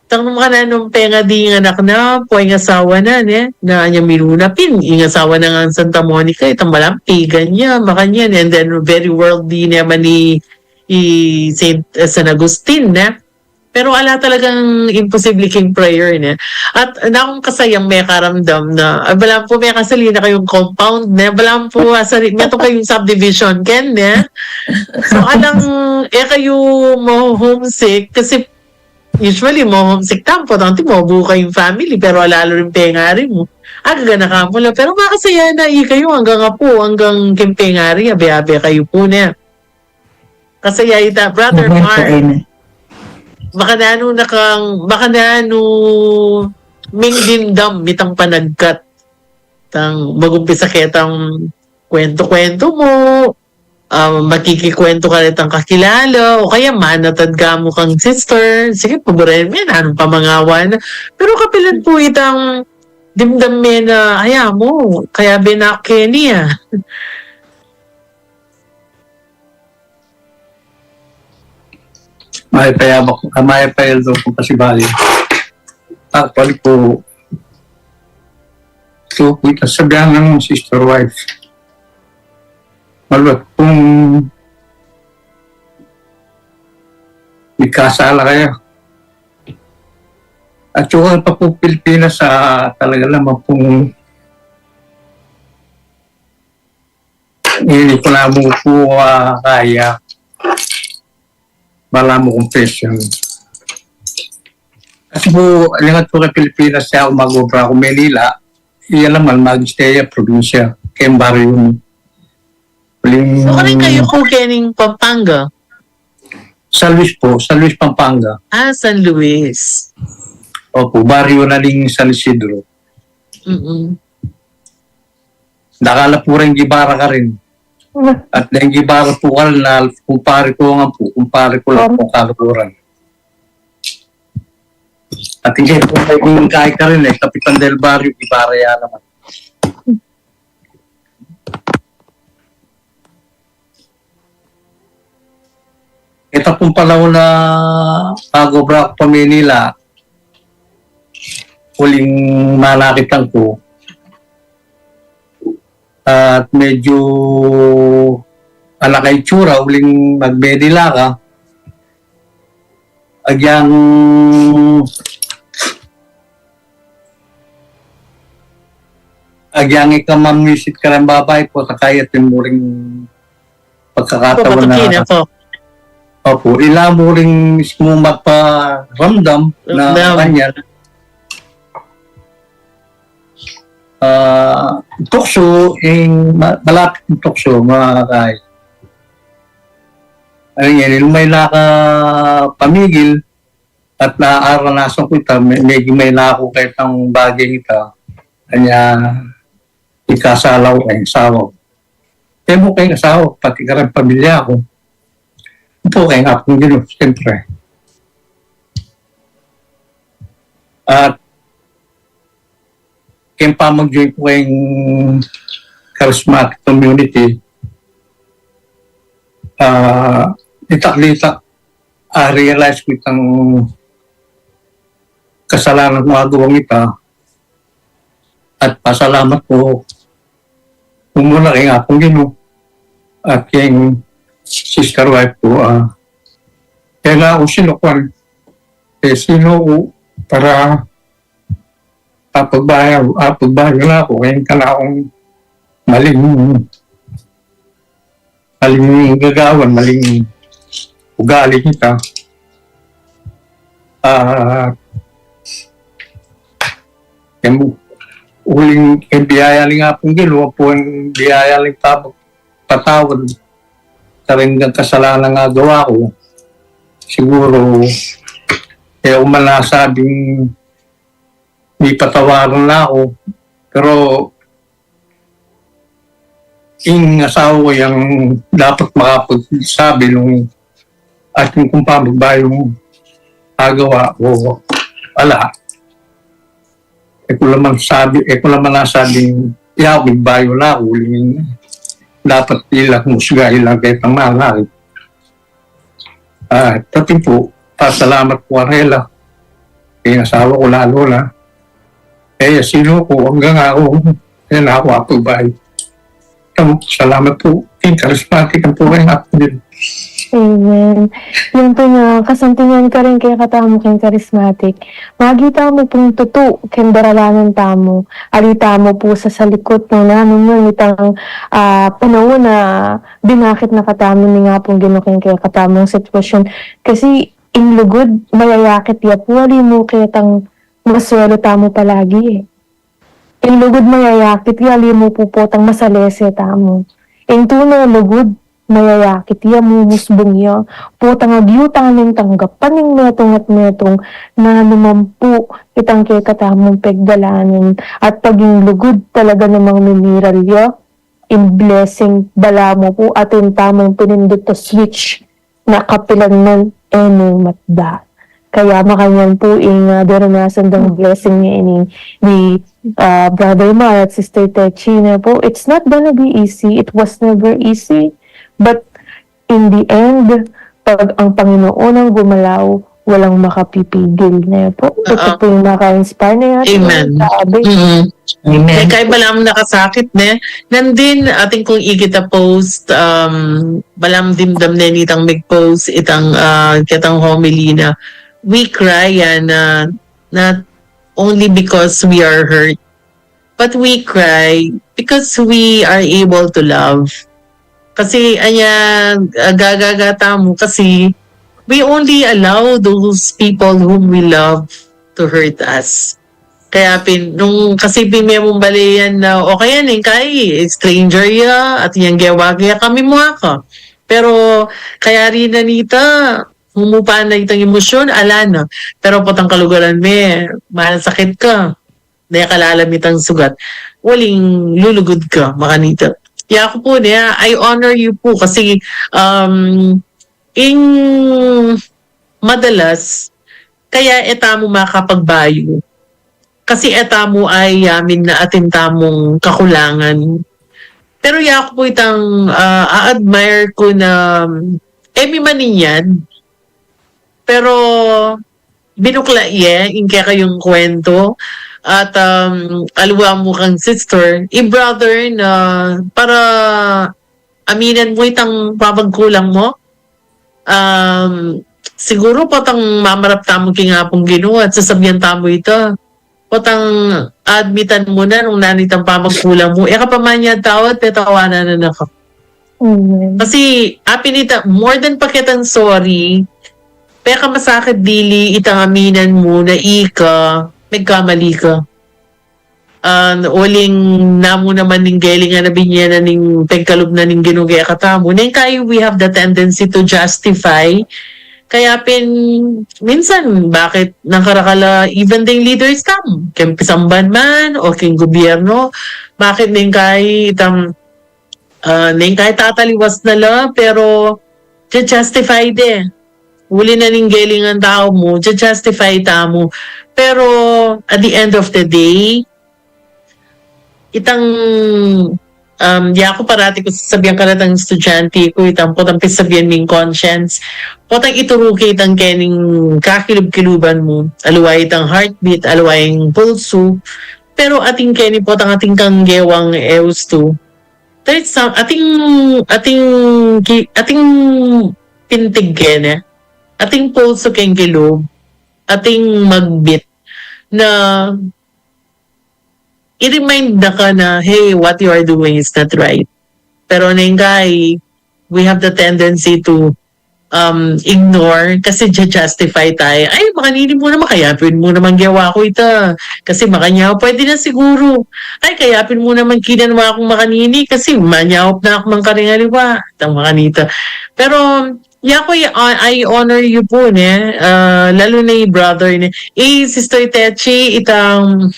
Tang nung makananu pengadi ing anak na, poi ing asawa na, ne, na anya minuna pin, ing asawa na ngang Santa Monica, itang malampigan ya, makanyan, and then very worldly naman i, i Saint, eh, San Agustin, ne. Pero ala talagang imposible king prayer, ne. At nakung kasayang mekaramdam na, ah, balamu pu mekasali na kayung compound, ne, balamu pu, ah, sari, metung kayung subdivision, ken, ne. So, alang, e kayu ma-homesick, kasi usually, ma-homesick tamu pota, ante mu, buo kayung family, pero ala lu ring pengari mu. Agaganakan mu la, pero makasaya na ikayu anggang apu, anggang king pengari, abe-abe kayu pu, ne. Kasaya ita, Brother Mark. Amen. Makananu na kang, makananu ming dimdam itang panagkat. Tang magumpisa ketang kwentu-kwentu mu, ah, makikikwentu ka retang kakilala, o kaya manatad ka mu kang sister, sige, paburen me, nanung pamangawan na. Pero kapilan pu itang dimdam me na, aya mu, kayabe na keni, ah. Mayap a yabak, ah, mayap a yaldo ku, Pasibayu. Actually pu, so, pu ita sabian nang sister wife. Maluat pung mikasala kaya. At saka pa pu Pilipinas, ah, talaga naman pung ini ku na mu pu, ah, kaya balamu confession. Kasi pu, lingat ku keng Pilipinas, ya aku mag-obra ku Manila, iya naman mag-stay ya probinsya, keng baryu mi. Uling So, karin kayu pu kening Pampanga? San Luis pu, San Luis, Pampanga. Ah, San Luis. Opu, baryu na ning San Isidro. Mm-mm. Dakal la pu ring Guevara karin. At deng Guevara pu karin na kumpare ku ngan pu, kumpare ku la pu kaluguran. At ing kaya pu ing kai karin e, Kapitan del Barrio Guevara ya naman. Ita pung panaun na pag-obra ku pa Manila, uling manakitan ku. At medyu ala kang itsura, uling mag-Manila ka. Agyang, agyang ika mamisit kareng babai ku, saka atin mu ring pagkakataun na, opu, ila mu ring mismu magparamdam na kanyan. Ah, tuksu, ing ma-, malapit ing tuksu, mga kai. Ay, ngeni, lumay na ka pamigil, at naaranasan ku ita, me-, medyu may na aku ketang bage ita. Kanya, ikasala ku keng asawa ku. E mu keng asawa ku, pati kareng pamilya ku. Pu keng Apung Ginu, siyempre. At keng pamag-join ku keng charismatic community, ah, ditak-ditak, ah, realize ku itang kasalanan kung agawang ita, at pasalamat ku muna keng Apung Ginu at keng sister wife ku, ah, kaya na ku sinukuan, e, sinu ku para apagbayu, apagbayu na ku keng kanakung maling, maling gagawan, maling ugali kita. Ah, keng uling, keng biyaya ning Apung Ginu, ampong biyaya ning pamagpatawad karing kasalanang agawa ku. Siguru, e ku man nasabing mipatawaran na ku. Pero ing asawa ku yang dapat makapagsabi nung atin kung pamagbayung agawa o ala. E ku naman sabi, e ku naman nasabing, ya, migbayu na ku, uling dapat ila musga, ila keta malari. Ah, pati pu, pasalamat ku karela, keng asawa ku lalu na. E ya sinuku anggang aku, e na aku apagbayu. Salamat pu. Keng charismatic, ampo keng Apung Ginu. Amen. Yan pu ing kasantingan karin kekatamu keng charismatic. Makita mu pung tutu keng daralanan tamu. Ali tamu pu sasalikut nung nanu man itang, ah, panaun a binakit na katamu ning Apung Ginu keng kekatamung sitwasyun. Kasi ing lugud, mayayakit ya pu, ali mu ketang maswelu tamu palagi, e. Ing lugud mayayakit ya, ali mu pu potang masalese tamu. Ing tune lugud mayayakit ya, mumusbung ya. Potang agyu ta neng tanggapan ing metung at metung, nanu man pu itang kekatamung pegdalanan. At pag ing lugud talaga namang mimiral ya, ing blessing, balamu pu atin tamung pinindut a switch na kapilan man e ne matda. Kaya makanyan pu ing, ah, daranasan dang blessing ngeni ni, ah, Brother Mar at Sister Techi, ne pu. It's not gonna be easy. It was never easy. But in the end, pag ang Panginoon ang gumalaw, walang makapipigil, ne pu. Ito pu ing naka-inspire na yata. Amen. Grabe. Mm. Amen. Kaya balamu nakasakit, ne? Nandin, atin kung ikit a post, um, balamu dimdam ne nitang mig-post itang, ah, ketang homily na, we cry, ah, na, not only because we are hurt, but we cry because we are able to love. Kasi, anya, ah, gagaga tamu kasi we only allow those people whom we love to hurt us. Kaya pin, nung kasi pin me mung bale yan na, o kaya ning kai, stranger ya, at yang gewa ya kami mu aka. Pero, kaya rin na nita, humupa na itang emosyon, ala na. Pero potang kalugaran me, masakit ka. Daya kalalam itang sugat. Uling lulugud ka, makanita. Yaku pu, ne, I honor you pu kasi, um, ing madalas, kaya e tamu makapagbayu. Kasi e tamu ayayamin na atin tamung kakulangan. Pero yaku pu itang, ah, a-admire ku na, um, e mi man inyad. Pero binukla ye ing kekayung kuwentu. At, um, aliwa mu kang sister, i-brother na para aminan mu itang pamagkulang mu. Um, siguru potang mamarap tamu king Apung Ginu at sasabian tamu ita. Potang admitan mu na nung nanu itang pamagkulang mu. E ka pa man inyad tawad, petawanan na na ka. Amen. Kasi, apin ita, more than paketang sorry, pekamasakit dili itang aminan mu na ika, megkamali ka. Ah, uling namu naman ning gelingan a binye na ning pegkalub na ning Ginu kekatamu. Neng kai we have the tendency to justify. Kaya pin, minsan, bakit nang karakal a, even ding leaders tamu, keng pisamban man, o keng gobyerno, bakit neng kai itang, ah, neng kai tataliwas na la, pero, justify de. Uli na ning gelingan tau mu, justify tamu. Pero, at the end of the day, itang, um, ya ku parati ku sasabian karetang estudyante ku, itang potang pisabian ming conscience, potang ituru ke itang kening kakilub-kiluban mu, aliwa itang heartbeat, aliwa ing pulsu, pero atin keni potang atin kang gewang e ustu. There's some, atin, atin, ki-, atin pintig kene, atin pulsu keng kilub, atin magbit, na i-remind na ka na, "Hey, what you are doing is not right." Pero neng kai, we have the tendency to, um, ignore kasi ju-justify tayo. "Ay, makanini mu naman, kayapin mu naman gewa ku ita. Kasi makanya, pwede na siguro. Ay, kayapin mu naman kinanwa kung makanini kasi manyaup na aku mang karing aliwa." Itang makanita. Pero, ya ku, I, I honor you po, ne? Ah, lalu na i brother, ne? I Sister Techi, itang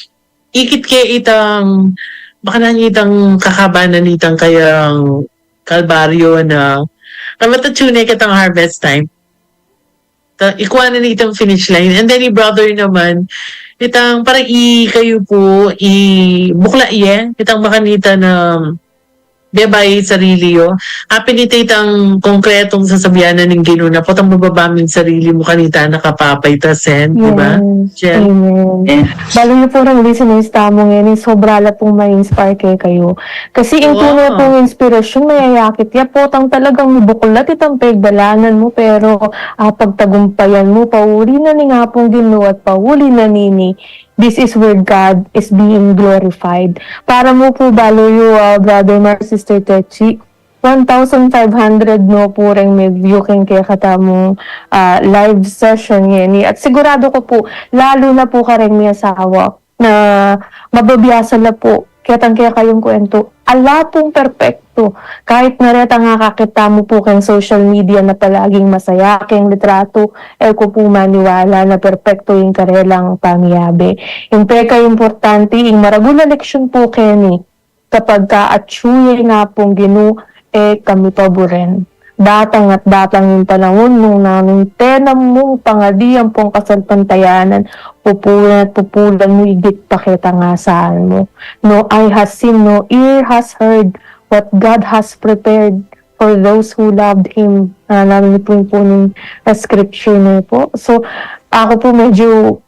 ikit ke itang, baka na itang kakabanan itang kayang Kalbaryo na, na matatune ke itang harvest time. Ta, ikwa na itang finish line. And then, i brother naman, itang parang i kayu po, i bukla ye, itang makanita na bebay sarili yo. Apin ita itang konkretong sasabian na ning Ginu na potang bababa ming sarili mu kanita na kapapaitas, di ba? Yes. Jen? Amen. Yes. Bali na po ng listeners tamu ngeni, sobra la pong ma-inspire kekayu. Kasi ing tunay pong inspirasyon, mayayakit ya, potang talagang buklat itang pegdalanan mu, pero, ah, pagtagumpayan mu, pauli na ning Apung Ginu at pauli na nini. This is where God is being glorified. Para mu po, balu yu, ah, Brother Mar, Sister Techi, one thousand five hundred no po reng me-view keng kekatamung, ah, live session ngeni. At sigurado ku po, lalu na po kareng me asawa, na mabiasa la po ketang kekayung kwentu. Ala pong perpekto. Kahit na retang akakit tamu po keng social media na palaging masaya keng litratu, e ku po maniwala na perpekto ing karelang pamiyabe. Ing pekaimportante, ing maragul a leksyon po keni, kapag ka atyu ya ing Apung Ginu, e kami paburen. Datang at datang ing panaun nung nanung tenam mung pangadi ampong kasalpantayanan, pupulan at pupulan mu igit pa ketang asahan mu. No eye has seen, no ear has heard what God has prepared for those who loved Him. Ah, namin po yung po nung scripture na po. So, ako po medyo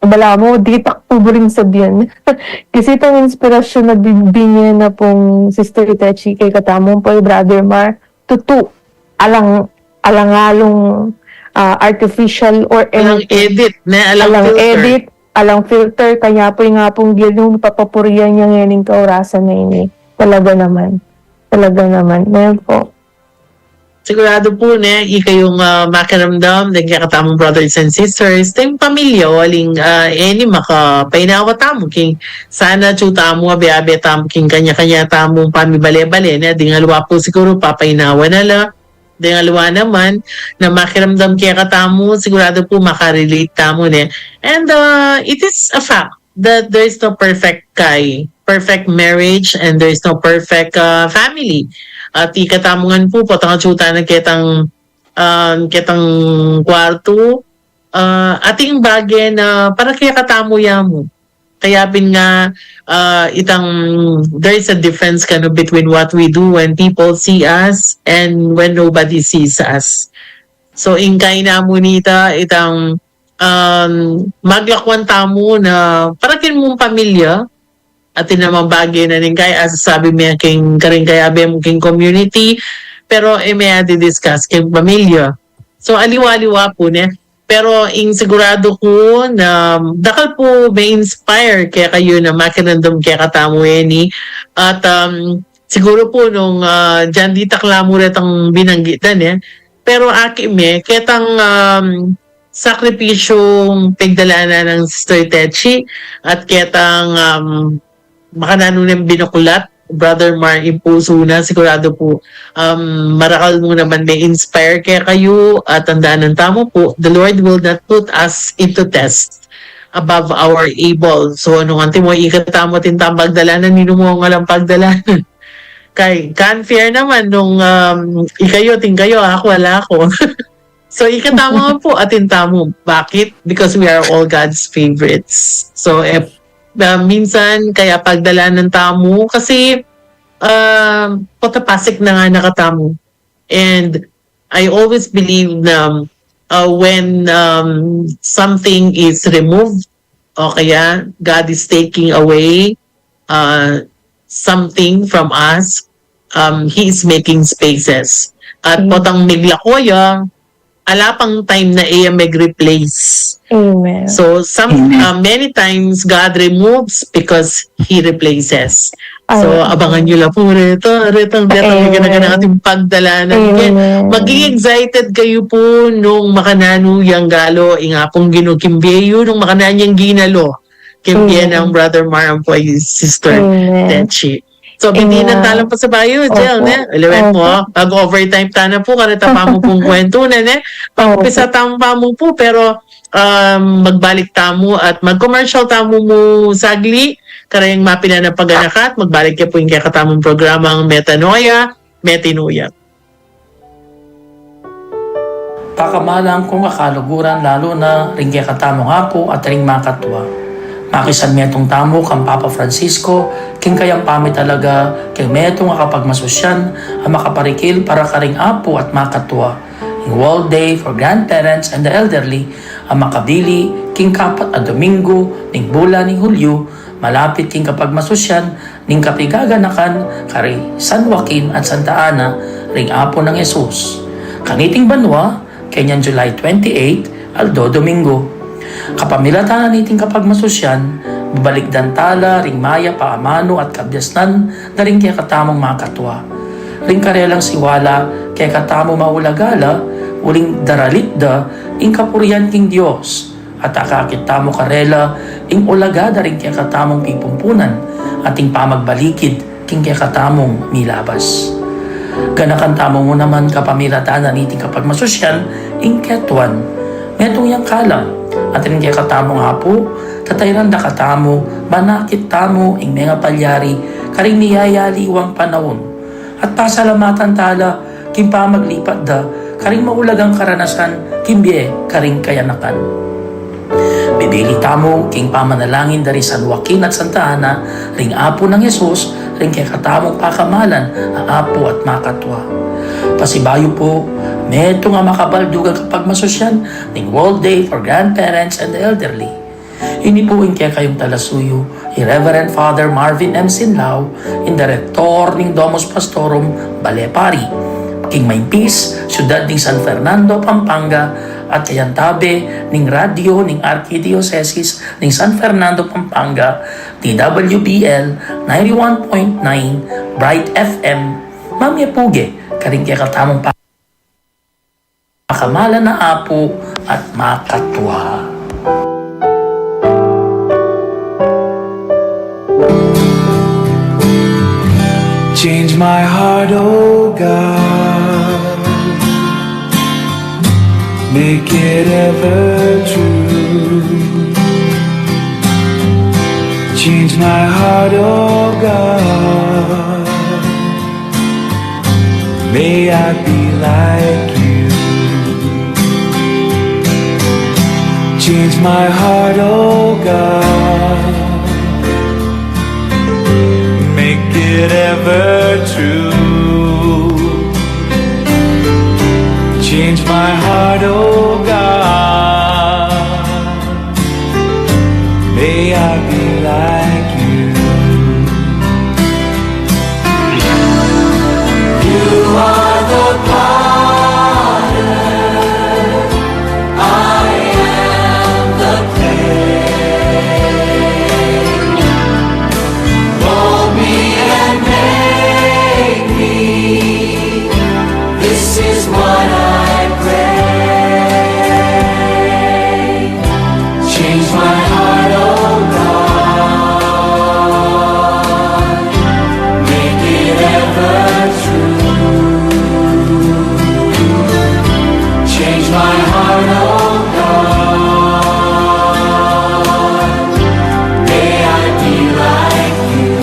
balamu, di tak po buring sabian. Kasi itang inspirasyon na bibinye na pong Sister Techi kekatamung po, Brother Mar, tutu, alang, alang alung, ah, artificial or alang anything. Edit, ne? Alang filter. Alang edit, alang filter, kanya po ing Apung Ginu, papapurian ya ngening kaurasan na ini. Talaga naman. Talaga naman. Ngayon po. Sigurado po, ne, ikayung, ah, makiramdam, deng kekatamung brothers and sisters, deng pamilya, uling, ah, e ni makapainawa tamu king sana atyu tamu, abe-abe tamu king kanya-kanya tamung pamibale-bale, ne, deng aliwa po siguru papainawa na la, deng aliwa naman na makiramdam kekatamu, sigurado po makarelate tamu, ne. And, ah, it is a fact that there is no perfect kay, perfect marriage, and there is no perfect, ah, family. At ikatamu ngan po, potang atyu tana ketang, ah, ketang kwartu, ah, atin bage na para kekatamu ya mu. Kaya pin nga, ah, itang, there is a difference kanu between what we do when people see us and when nobody sees us. So, ing kaina mu nita, itang, um, maglakwan tamu na para king mung pamilya, atin namang bage na ning kay, asasabi me king karing kayabe mu king community, pero e me a di-discuss king pamilya. So, aliwa-aliwa po, ne? Pero ing sigurado ku na dakal po me-inspire kekayu na makiramdam kekatamu ini. At, um, siguro po nung, ah, diyan di takla mu retang binanggitan, e. Pero aki me, ketang, um, sakripisyung pigdalanan nang Sister Techi at ketang, um, makananu neng binuklat, Brother Mar, ing pusu na, sigurado po, um, marakal mu naman me-inspire kekayu at tandanan tamu po, the Lord will not put us into test above our able. So, nung antimo ikatamu atin tamung pagdalanan, ninu mu alang pagdalanan? Kay, unfair naman nung, um, ikayu, atin kayu, aku, ala ku. So, ikatamu ngan po, atin tamu. Bakit? Because we are all God's favorites. So, e, Ah, minsan kaya pagdalanan tamu kasi, ah, potapasik na ngana katamu. And I always believe na, ah, when, um, something is removed, o kaya God is taking away, ah, something from us, um, He is making spaces. At potang miglako ya, ala pang time na iya mag-replace. Amen. So, some, uh, many times, God removes because He replaces. So, abangan nyo la pu reta, retang, retang, amen, gana-gana ating pagdalanan. Amen. Maging excited kayu pu nung makananu yang galo, ing Apung Ginu king bie yu, nung makananu yang ginalo king bie nang Brother Mar ampo i Sister Tetchi. So, bitinan talang pasabayu, Jel, ne? Eleven mo, mag-overtime tana pu, kareta pa mu pung kwentu, ne, ne? Pag-umpisa tamu pa mu pu, pero, um, magbalik tamu at mag-commercial tamu mu sagli, kareng mapilan a paganakan, magbalik ya pu ing kekatamung programang Metanoia, Metinoia. Pakamalan kung kakaluguran, lalu na ring kekatamung apu at ring makatua. Makisanmetung tamu kang Papa Francisco, king kayang pamitalaga king metung a kapagmasusyan a makaparikil para karing apu at makatua. Ing World Day for Grandparents and the Elderly a makabili king kapat a Domingo ning bulan ning Hulyo, malapit king kapagmasusyan ning kapigaganakan kari San Joaquin at Santa Ana ring Apu nang Jesus. Kaniting banua, kenyang July twenty-eight, aldo Domingo. Kapamilatan na niting kapagmasusyan, babalikdan tala ring mayap a amanu at kabiasnan da ring kekatamung makatua. Ring karelang siwala kekatamu maulaga la, uling daralit da ing kapurian king Dios. At akakit tamu karela ing ulaga da ring kekatamung pipumpunan at ing pamagbalikid king kekatamung milabas. Ganakan tamu mu naman kapamilatan na niting kapagmasusyan ing ketuan. Metung yang kalam at ring kekatamung apu, tatayran da katamu, manakit tamu ing mengapalyari karing miyayaliwang panaun. At pasalamatan tala king pamaglipat da karing maulagang karanasan king bie karing kayanakan. Bibili tamu king pamanalangin da ri San Joaquin at Santa Ana, ring Apu nang Jesus, ring kekatamung pakamalan a apu at makatua. Pasibayu pu, metung a makabaldugang kapagmasusyan ning World Day for Grandparents and the Elderly. Ini pu ing kekayung talasuyu, i Reverend Father Marvin M. Sinlao, ing direktor ning Domus Pastorum, Bale Pari, king Maimpis, siyudad ning San Fernando, Pampanga, at kayantabe ning radyo ning Arkidiosesis ning San Fernando, Pampanga, D W B L ninety-one point nine Bright F M, mamie puge karing kekatamung pa- pakamalan a apu at makatua. Change my heart, oh God. Make it ever true. Change my heart, oh God. May I be like you. Change my heart, oh God. Make it ever true. Change my heart, oh God. May I be like you. You are the potter, I am the clay. Mold me and make me. This is what I pray. Change my heart, oh God. Make it ever true. Change my heart, oh God. May I be like you.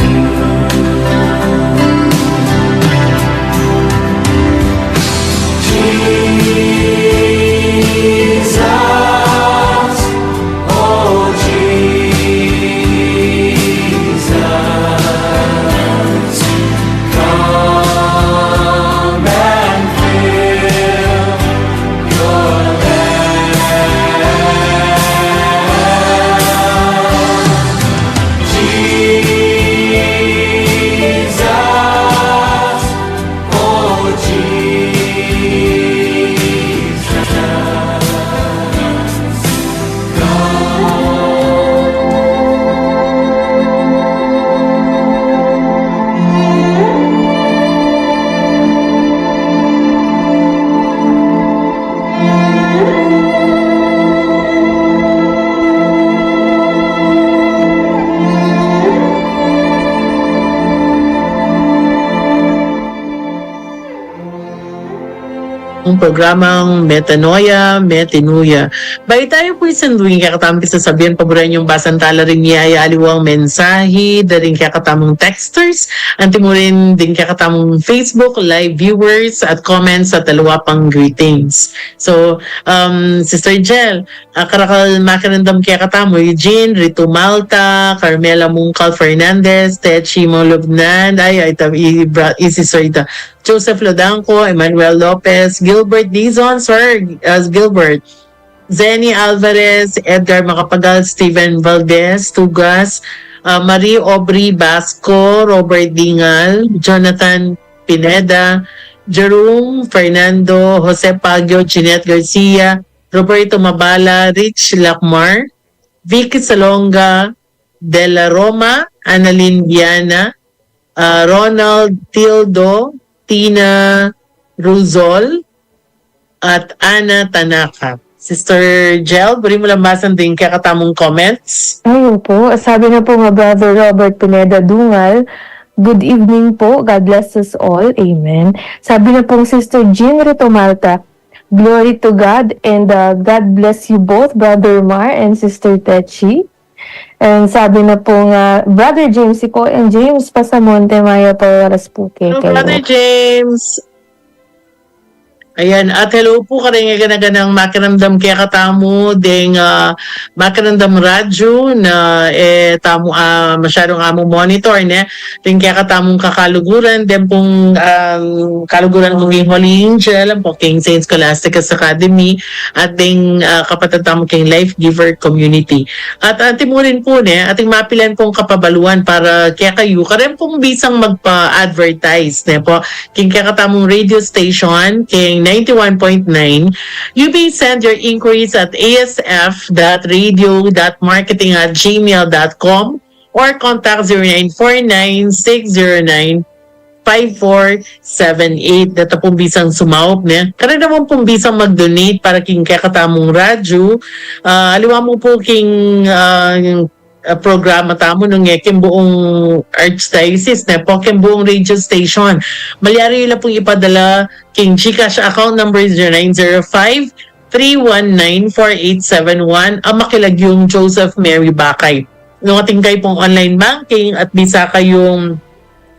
Jesus, oh Jesus. programang Metanoia, Metanoia. Bayu tayu pu isinduin kekatamung pisasabian, paburen yung basan tala ring miyayaliwang mensahi da ring kekatamung texters, anti mu rin ding kekatamung Facebook live viewers at comments at aliwa pang greetings. So, um, Sister Jel, ah, karakal makiramdam kekatamu, Eugene, Ritu Malta, Carmela Mungkal Fernandez, Techi Molubnan, ay, ay, ta-, i-, bra-, i-, Sister ita, Joseph Lodanco, Emmanuel Lopez, Gilbert Dizon, Sir, uh, Gilbert, Zenny Alvarez, Edgar Macapagal, Steven Valdez, Tugas, uh, Marie Aubrey Basco, Robert Dingal, Jonathan Pineda, Jerome Fernando, Jose Pagio, Jeanette Garcia, Roberto Mabala, Rich Lacmar, Vicky Salonga, Della Roma, Annalyn Viana, ah, Ronald Tildo, Tina Ruzol, at Ana Tanaka. Sister Jel, buri mu lang basan ding kekatamung comments. Ayun po. Sabi na po nga Brother Robert Pineda Dungal, "Good evening po. God bless us all. Amen." Sabi na pong Sister Jean Rito Malta, "Glory to God and, uh, God bless you both, Brother Mar and Sister Techi." And sabi na po nga, Brother James, si po ang James Pasamonte, maya pa oras po kay Hello, Brother James. Ayan, at hello po karing gana-ganang makiramdam kekatamu ding, ah, makiramdam radyo na, eh, tamu, ah, masyadong amu monitor, ne? Ding kekatamung kakaluguran, den pung, um, kaluguran kung ing Holy Angel, ang po king Saint Scholastica's Academy, at ding, ah, kapatad tamu king Life Giver Community. At anti mu rin po, ne, ating mapilan pong kapabaluan para kekayu, karen pung bisang magpa-advertise, ne po, king kekatamung radio station, king ninety-one point nine, you may send your inquiries at A S F dot radio dot marketing at gmail dot com or contact zero nine four nine six zero nine five four seven eight. Deta pung bisang sumaup, ne? Karen naman pung bisang mag-donate para king kekatamung radyo. Ah, aliwa mu po king, ah, ah, programa tamu nung, eh, king buung archdiocese, ne po, king buung radio station. Malyari yu la pung ipadala king GCash account number zero nine zero five three one nine four eight seven one, a makilagyung Joseph Mary Bakay. Nung atin kayu pung online banking at bisa kayung,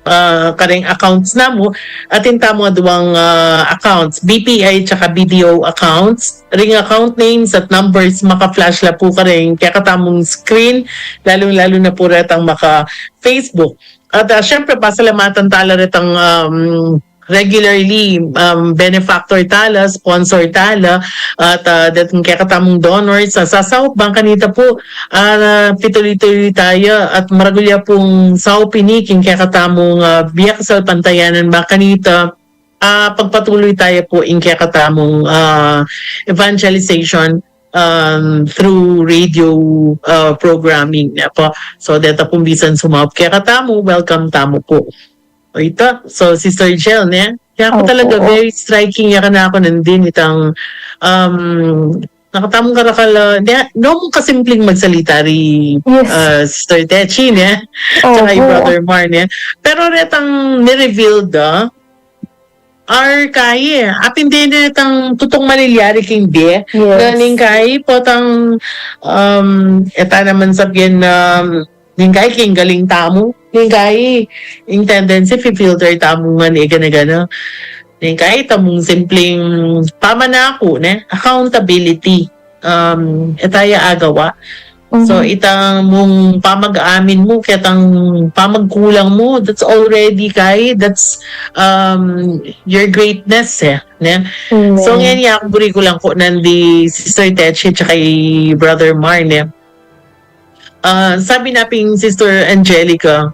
ah, kareng accounts namu, atin tamu aduang, ah, accounts, B P I tsaka B D O accounts. Ring account names at numbers maka-flash la pu kareng kekatamung screen, lalung-lalu na pu retang maka-Facebook. At, ah, syempre, pasalamatan tala retang, um, regularly, um, benefactor tala, sponsor tala, at, ah, dating kekatamung donors, sa sasaup bang kanita pu, ah, pituloy-tuloy taya at maragul ya pung saup ini king kekatamung, ah, biye kasalpantayanan bang kanita, ah, pagpatuloy taya pu ing kekatamung, ah, evangelization, um, through radio, ah, programming na po. So, deta pung bisan sumaup kekatamu, welcome tamu pu. O ita, so Sister Jel, ne? Kaya po talaga very striking ya kanaku nandin itang, um, nakatamung karakal, ah, ne, no mu kasimpleng magsalita ri, ah, Sister Techi, ne? Tsaka i Brother Mar, ne? Pero retang ni-reveal da, ar kayi, apin de ne tang tutung malilyari king de, na ning kayi potang, um, eta naman sabian na, ning kayi king galing tamu, ning kayi ing tendency fi-filter tamu ngan e gana-gana. Ning kayi tamung simpleng pamanaku, ne? Accountability. Um, eta ya agawa. So, itang mung pamag-amin mu, ketang pamagkulang mu, that's already kayi, that's, um, your greatness, e, ne? So, ngeni aku buri ku lang pu nandi Sister Techi tsaka i Brother Mar, ne? Ah, sabi na pin Sister Angelica,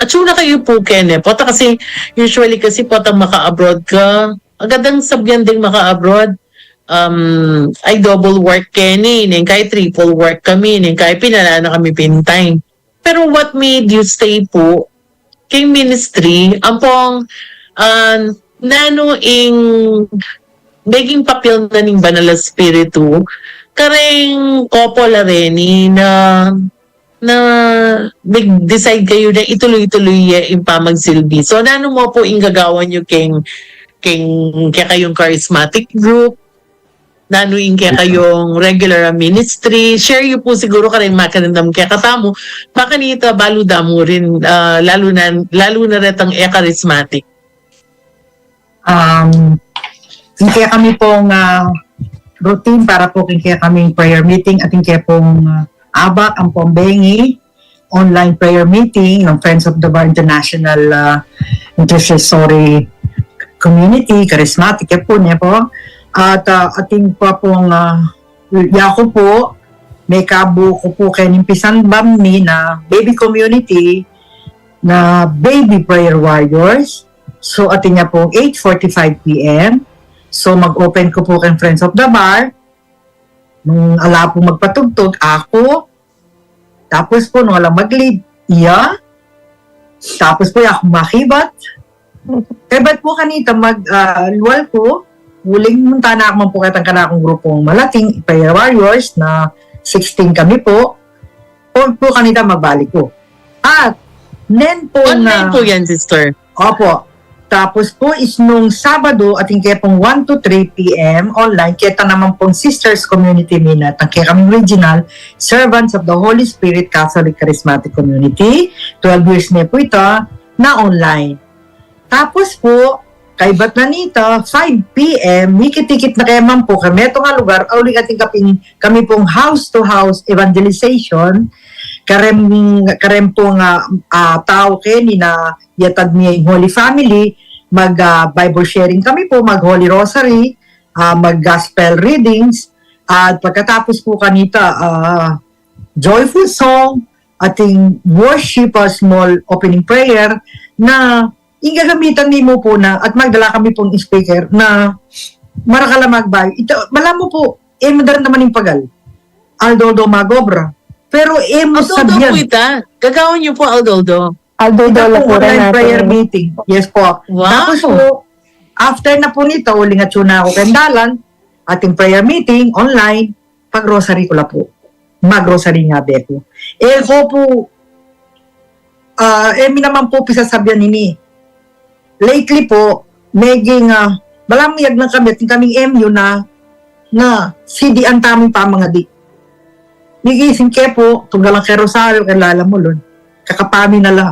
atsu na kayu pu keni. Pota kasi, usually kasi, pota maka-abroad ka, agad dang sabian ding maka-abroad, um, ay double work keni, neng kayi triple work kami, neng kayi pin ala na kami pin time. Pero what made you stay pu king ministry, ampong, ah, nanu ing naging papel na ning Banal a Espiritu kareng couple a reni na, na nag-decide kayu na ituloy-tuloy ya ing pamagsilbi. So, nanu mu pu ing gagawan yu king, keng kekayung charismatic group, nanu ing kekayung regular a ministry. Share yu pu siguru kareng makanindam kekatamu, makanita balu da mu rin, ah, lalu na, lalu na retang e charismatic. Um, ing kekami pung, ah, routine para pu king kekaming prayer meeting at ing kekami pung, ah, ABAC ampong bengi online prayer meeting ng Friends of the Bar International, ah, Intercessory Community, Charismatic, ya pu, ne pu. At, ah, atin pa pung, ah, yaku pu, mekabu ku pu keni ing pisamban mi na baby community, na baby prayer warriors. So, atin ya pung eight forty-five P M. So, mag-open ku pu keng Friends of the Bar. Nung ala pu magpatugtug, aku. Tapos pu, nung alang mag-lead, iya. Tapos pu, yaku makibat. Kaybat pu kanita mag, ah, lual ku, uling munta na ku man pu ketang kanakung grupung malating, prayer warriors, na sixteen kami pu. Pu, pu kanita magbalik ku. At, nen pu Online na pu yan, sister. Opo. Tapos pu is nung Sabado, atin kaya pung one to three P M online, keta naman pung sisters community mi na, tang kaya kaming regional, Servants of the Holy Spirit Catholic Charismatic Community. Twelve years ne pu ita, na online. Tapos pu, kaybat na nita, five P M, mikit-ikit na kaya man pu kami, ito nga lugar, auling atin kaping, kami pung house-to-house evangelization, karem, karem pung, ah, ah, tau keni na yatad mi ing Holy Family, mag, ah, Bible sharing kami pu, mag Holy Rosary, ah, mag Gospel readings, at pagkatapos pu kanita, ah, joyful song, atin worship, a small opening prayer, na ing gagamitan mi mu pu na, at magdala kami pung speaker na marakal a magbayu. Ita, balamu pu, e mu daramdaman ing pagal. Aldo-aldo mag-obra. Pero e mu Aldo-aldo pu sabian. Ita. Gagawan yu pu aldo-aldo. Aldo-aldo Ita la pu pu rin online natin. Prayer meeting. Yes pu. Wow. Tapos pu, after na pu nita, uling atsu na ku keng dalan, atin prayer meeting, online, pag-rosary ku la pu. Mag-rosary nga be ku. E ku pu, ah, e mi naman pu pisasabian ini. Lately pu, meging, ah, balamu yagnan kami, atin kaming M U na, na, sidian tamu ing pamangadi. Migising ke pu, tunggalan ke rosaryo, ke lalamulun. Kakapami na la.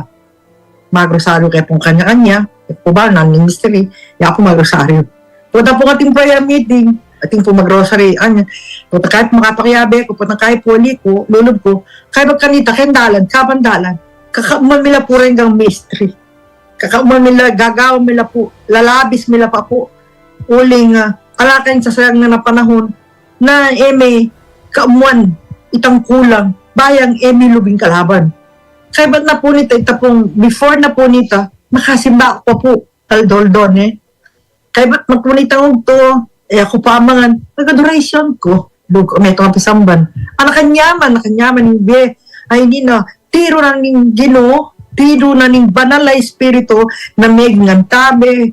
Mag-rosaryo ke pung kanya-kanya, ke pu ba, nanu ing mystery, ya pu mag-rosaryo. Punta pu atin prayer meeting, atin pu mag-rosary, anya. Punta kaya pu makapakiabe ku, punta kaya pu ali ku, lulub ku, kaya ba kanita, keng dalan, kaban dalan. Kakauman mi la pu reng mystery. Kakauman mi la, gagawan mi la pu, lalabis mi la pa pu. Uling, ah, ala keng sasayang na panahun, na e mi kaumuan itang kulang, bayang e mi lubing kalaban. Kaybat na pu nita, ita pung, before na pu nita, makasimba ku pa pu, aldo-aldo ne. Kaybat na pu nita ugto, e ku pamangan, mag-adoration ku. Lug ku, metung a pisamban. Anak kanyaman, anak kanyaman ing bie, ay nina, tiru na ning Ginu, tiru na ning Banal a Espiritu, na meging antabe,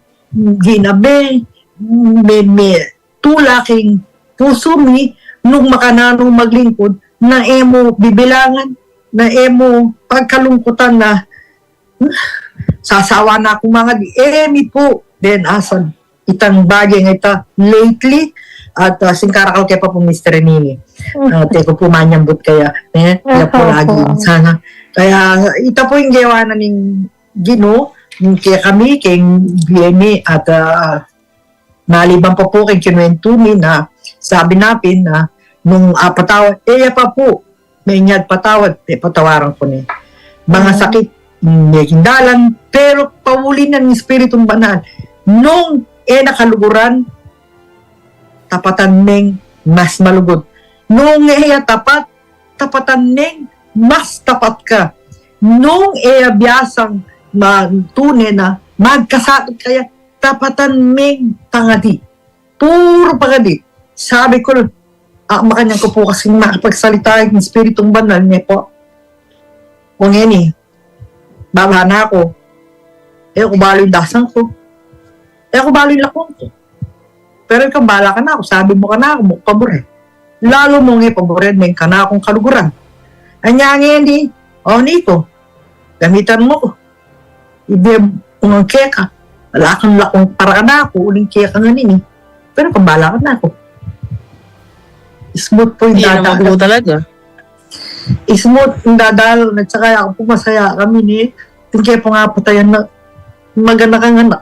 ginabe, me, me, tula king pusu mi, nung makananu maglingkud, na e mu bibilangan, na e mu pagkalungkutan na, sasawa na ku mangadi, e mi pu, den asan, itang bage nga ita, lately, at, ah, singkarakal ke pa pu mystery nini. Ah, te ku pu manyambut kaya, eh, ya pu lagi, sana. Kaya, ita pu ing gewa na ning Ginu, kekami, keng bie mi, at, ah, maliban pa pu keng kinuwentu mi na sabi na pin na nung apatawad, e ya pa pu, menyad patawad, e patawaran ku ne. Mga sakit, mm, meging dalan, pero pauli na ning Espiritung Banal. Nung e na kaluguran, tapatan meng mas malugud. Nung e ya tapat, tapatan meng mas tapat ka. Nung e ya biasang ma-, tune na, magkasakit ka ya, tapatan meng pangadi. Puru pangadi. Sabi ku, ah, makanyan ku pu kasing makapagsalita ing Espiritung Banal, ne pu. O ngeni, baba na ku. E ku balu ing dasan ku. E ku balu ing lakwan ku. Pero ika bala kanaku, sabi mu kanaku, mu ku pabure. Lalu mu nge paburen meng kanakung kaluguran. Anya ngeni, o ni ku, gamitan mu ku. Ibie mu ngan keka. Ala kang lakung para kanaku, uling keka ngeni. Pero kabala kanaku. Smooth pu ing dadalan. Smooth ing dadalan, at saka yaku pu masaya kami ne. Atin ke pung apatayan na mag-anak-anak.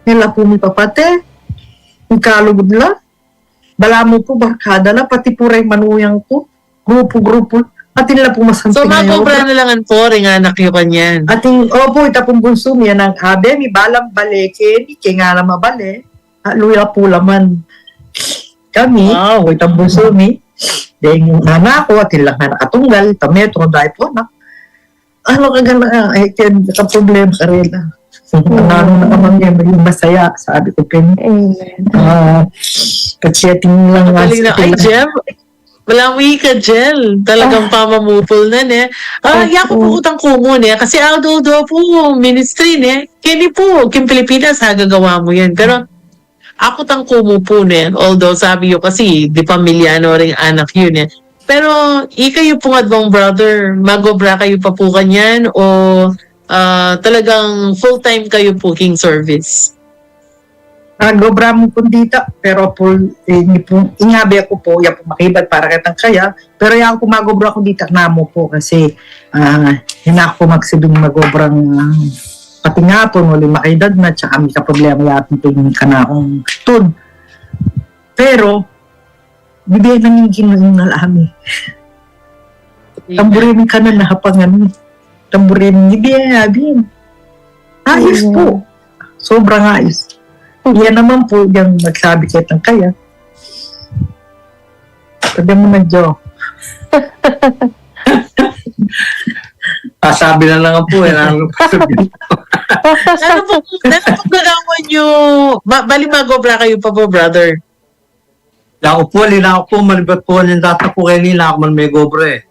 Ngeni la pu mipapate, ing kalugud la. Balamu pu barkada la, pati pu reng manuyang ku, grupu-grupu. Atin la pu masanting a obra. So, mag-obra na la ngan pu reng anak yu kanyan? Atin, opu, ita pung bunsu mi, abe mi, balang bale keni, keng anak mabale. Alu ya pu laman kami, o ita bunsu mi. Deng anak ku, atin la ngan a katunggal, ita Metro, dai pu na. Anak, kagana, e, kaya ka problema karela. Nanu na kamang e, maging masaya, sabi ku pin. Amen. A, kasi atin lang. Magaling na. Ay, Jem. Balamu ika, Jel. Talagang pamamupul na, ne? A, yaku pu, itang kumu, ne? Kasi although pu ministry, ne? Keni pu, keng Pilipinas, agagawa mu yan. Pero, aku itang kumu pu, ne? Although sabi yu kasi, di pamilya no ring anak yu, ne? Pero ikayu pung adwang brother, mag-obra kayu pa pu kanyan o, a, talagang full-time kayu pu king service? Mag-obra mu pu dita, pero pu, e, ini pu, ing abe ku pu, ya pu makibat para ketang kaya, pero yaku pu mag-obra ku dita namu pu kasi, a, ini aku pu magsibing mag-obrang, a, pati nga pu, uli makaedad na, tsaka mika problema ya pu ing kanakung tud. Pero, bibie na ning Ginu ing ala mi. Tambure mi kanan na hapangan mi. Tambure mi, bibie, abin. Ayus pu. Sobrang ayus. Iya naman pu, yang magsabi ketang kaya. Pwede mu na, Jo. Sasabi na lang pu, e. Nanu pu, nanu pu gagawan yu? Ba-, bali mag-obra kayu pa pu, brother? Yaku pu, ali naku pu, malibat pu ning data ku keni, naku man mag-obra, e.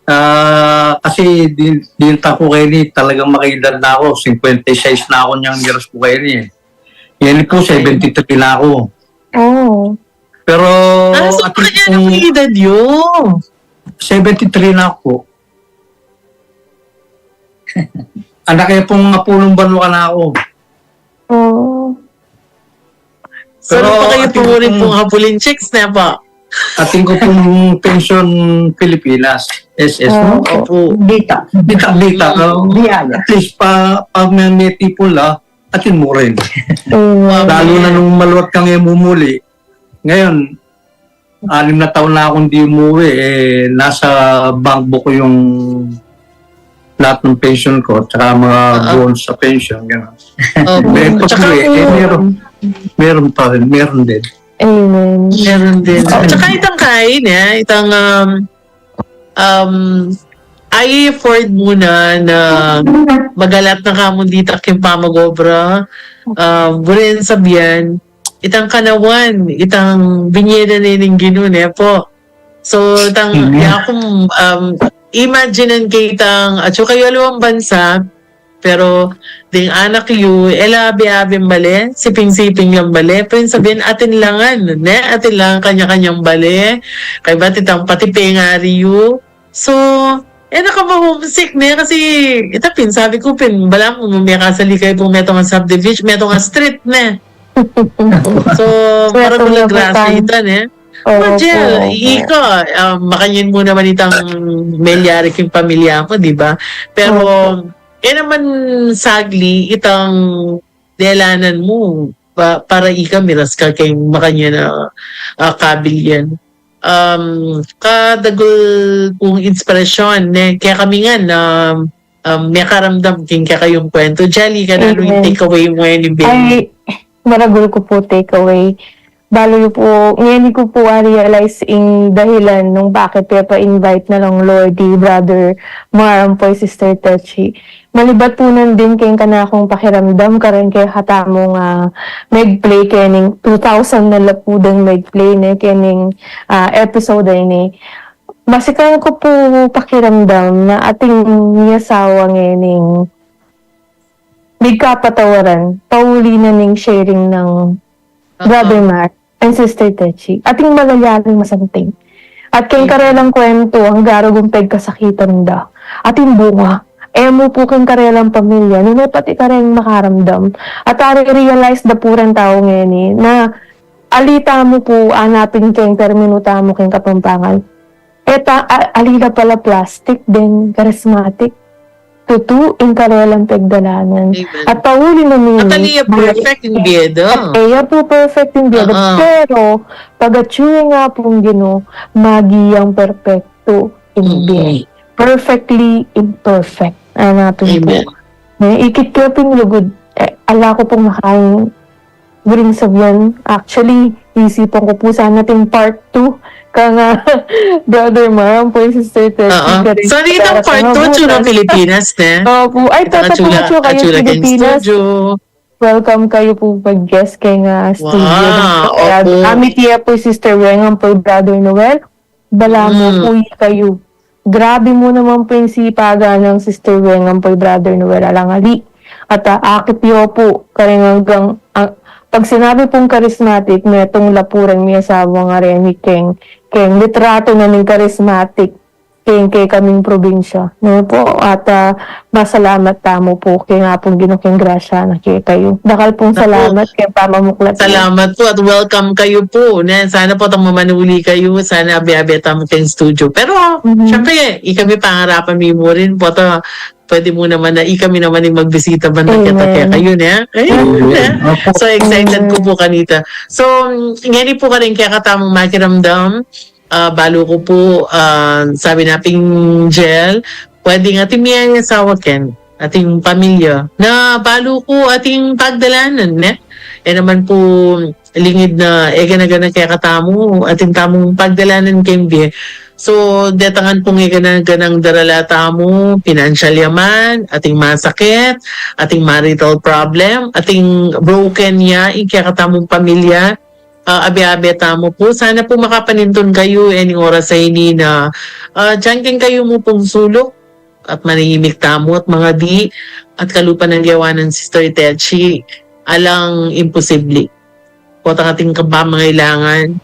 A, kasi di, dita ku keni, talagang makaedad na ku, singkwenta y seis na ku nyang years ku keni, e. Ngeni pu, seventy-three na ku. O. Pero, a, so, atin kaya pung edad yu? Seventy-three na ku. Anak e pung apulung banua kanaku. O. Pero salu pa kayu atin ku pung, pung apulung chicks, ne pu? Atin ku pung pension Pilipinas, S S, no? Opu. Dita. Dita, dita, no? At least pa, pa me-, metipun la, atin mu rin. Lalu na nung maluat kang e mumuli. Ngayon, anim na taon na akong di umuwi, e, nasa bank book ko yung lahat ng pension ko, tsaka mga bonus sa pension, gano'n. Opo. Meron pa rin, e, meron, meron pa rin, meron din. Amen. Meron din. Tsaka itang kain, e, itang, um, um, i-afford mu na na mag-alat na kamu dita king pamag-obra. Um, buri nang sabian, itang kanawan, itang binie na ne ning Ginu, ne pu? So, itang, yaku, um, imagine-an ke itang, atsu kayu aliwang bansa, pero ding anak yu, e la abe-abeng bale, siping-siping lang bale, pwedeng sabian atin la ngan, ne? Atin la ngan kanya-kanyang bale, kaybat itang pati pengari yu. So, e na ka ma-homesick, ne? Kasi, ita pin, sabi ku pin, balamu mekasali kayu pung metung a subdivision, metung a street, ne? So, maragul a grasya ita, ne? Opo, ika, um, makanyan mu naman itang melyari king pamilya mu, di ba? Pero, e naman sagli itang delanan mu pa-, para ika miras ka keng makanyan a, a, kabilyan. Um, kadagul pung inspirasyon, ne? Kaya kami ngan, um, um, mekaramdam king kekayung kwentu. Jali, ika, nanu ing take away mu ngeni, Ben? Ay, maragul ku pu take away. Balu yu pu, ngeni ku pu a-realize ing dahilan nung bakit pepa-invite na lang Lordy, Brother Mar, ampo i Sister Techi. Malibat pu nandin keng kanakung pakiramdam, kareng kekatamu nga meg-play kening two thousand na la pu deng meg-play, ne, kening, a, episode a ini. Masikan ku pu pakiramdam na ating miyasawa ngening migkapatawaran, pauli na ning sharing nang Brother Mar and Sister Techi. Ating malalyari masanting. At keng karelang kwentu, angga rugong pegkasakitan da. Ating bunga, e mu pu king karelang pamilya, nune pati kareng makaramdam. At are-realize da pu reng tau ngeni na ali tamu pu anapin keng terminu tamu keng Kapampangan. E ta, a-, ali la pala plastik deng charismatic. Tutu ing karelang pagdalanan. Amen. At pauli na nini, at ali ya perfect ing bie da. At e ya pu perfect ing bie da. Oo. Pero, pag-atyu ya nga pung Ginu, maging perfecto ing bie. Mm-mm. Perfectly imperfect. Anapin pu. Amen. Ne, ikit ke pung lugud. E, ala ku pung makaing guring sabian. Actually, isipan ku pu sana ating part two. Kaya nga, Brother Mar, ampo ing Sister Tessie, oo. Karin, so, dito ang part two, Chula, Pilipinas, ne? Opo. Ay, ito, ito po, Chula, Chula, Chula, Pilipinas. Studio. Welcome kayu pu pag-guest keng studio. Wow, opo. Kami tiya pu, Sister Weng, ampo i Brother Noel. Balamu pu ikayu. Grabe mu naman pu ing sipagan nang Sister Weng ampo i Brother Noel, alang ali. At, ah, akit yu pu, kareng anggang, ah, pag sinabi pung charismatic, metung la pu reng miasawang areni keng, keng litrato na ning charismatic keng kekaming probinsya. Ne pu, at, ah, masalamat tamu pu keng Apung Ginu keng grasya na kekayu. Dakal pung salamat keng pamamuklat yu. Salamat pu at welcome kayu pu. Ne, sana pu at mamanuli kayu, sana abe-abe tamu keng studio. Pero, syempre, ikami pangarapan mi mu rin pu at pwede mu naman na ikami naman ing magbisita banda keta kekayu, ne? Ayun, ne? So excited ku pu kanita. So, ngeni pu kareng kekatamung makiramdam, ah, balu ku pu, ah, sabi na pin Jel, pwedeng ating miyayasawa ken ating pamilya. Na balu ku ating pagdalanan, ne? E naman pu lingid na e gana-gana kekatamu, ating tamung pagdalanan keng bie. So, detang pung e gana-ganang darala tamu, pinansyal ya man, ating masakit, ating marital problem, ating broken ya ing kekatamung pamilya, ah, abe-abe tamu pu. Sana pu makapanintun kayu, e, ning oras a ini na, ah, dinan keng kayu mu pung suluk, at manahimik tamu, at mangadi, at kalupa nang gewa nang Sister Techi, alang imposible. Potang ating kapamangailangan,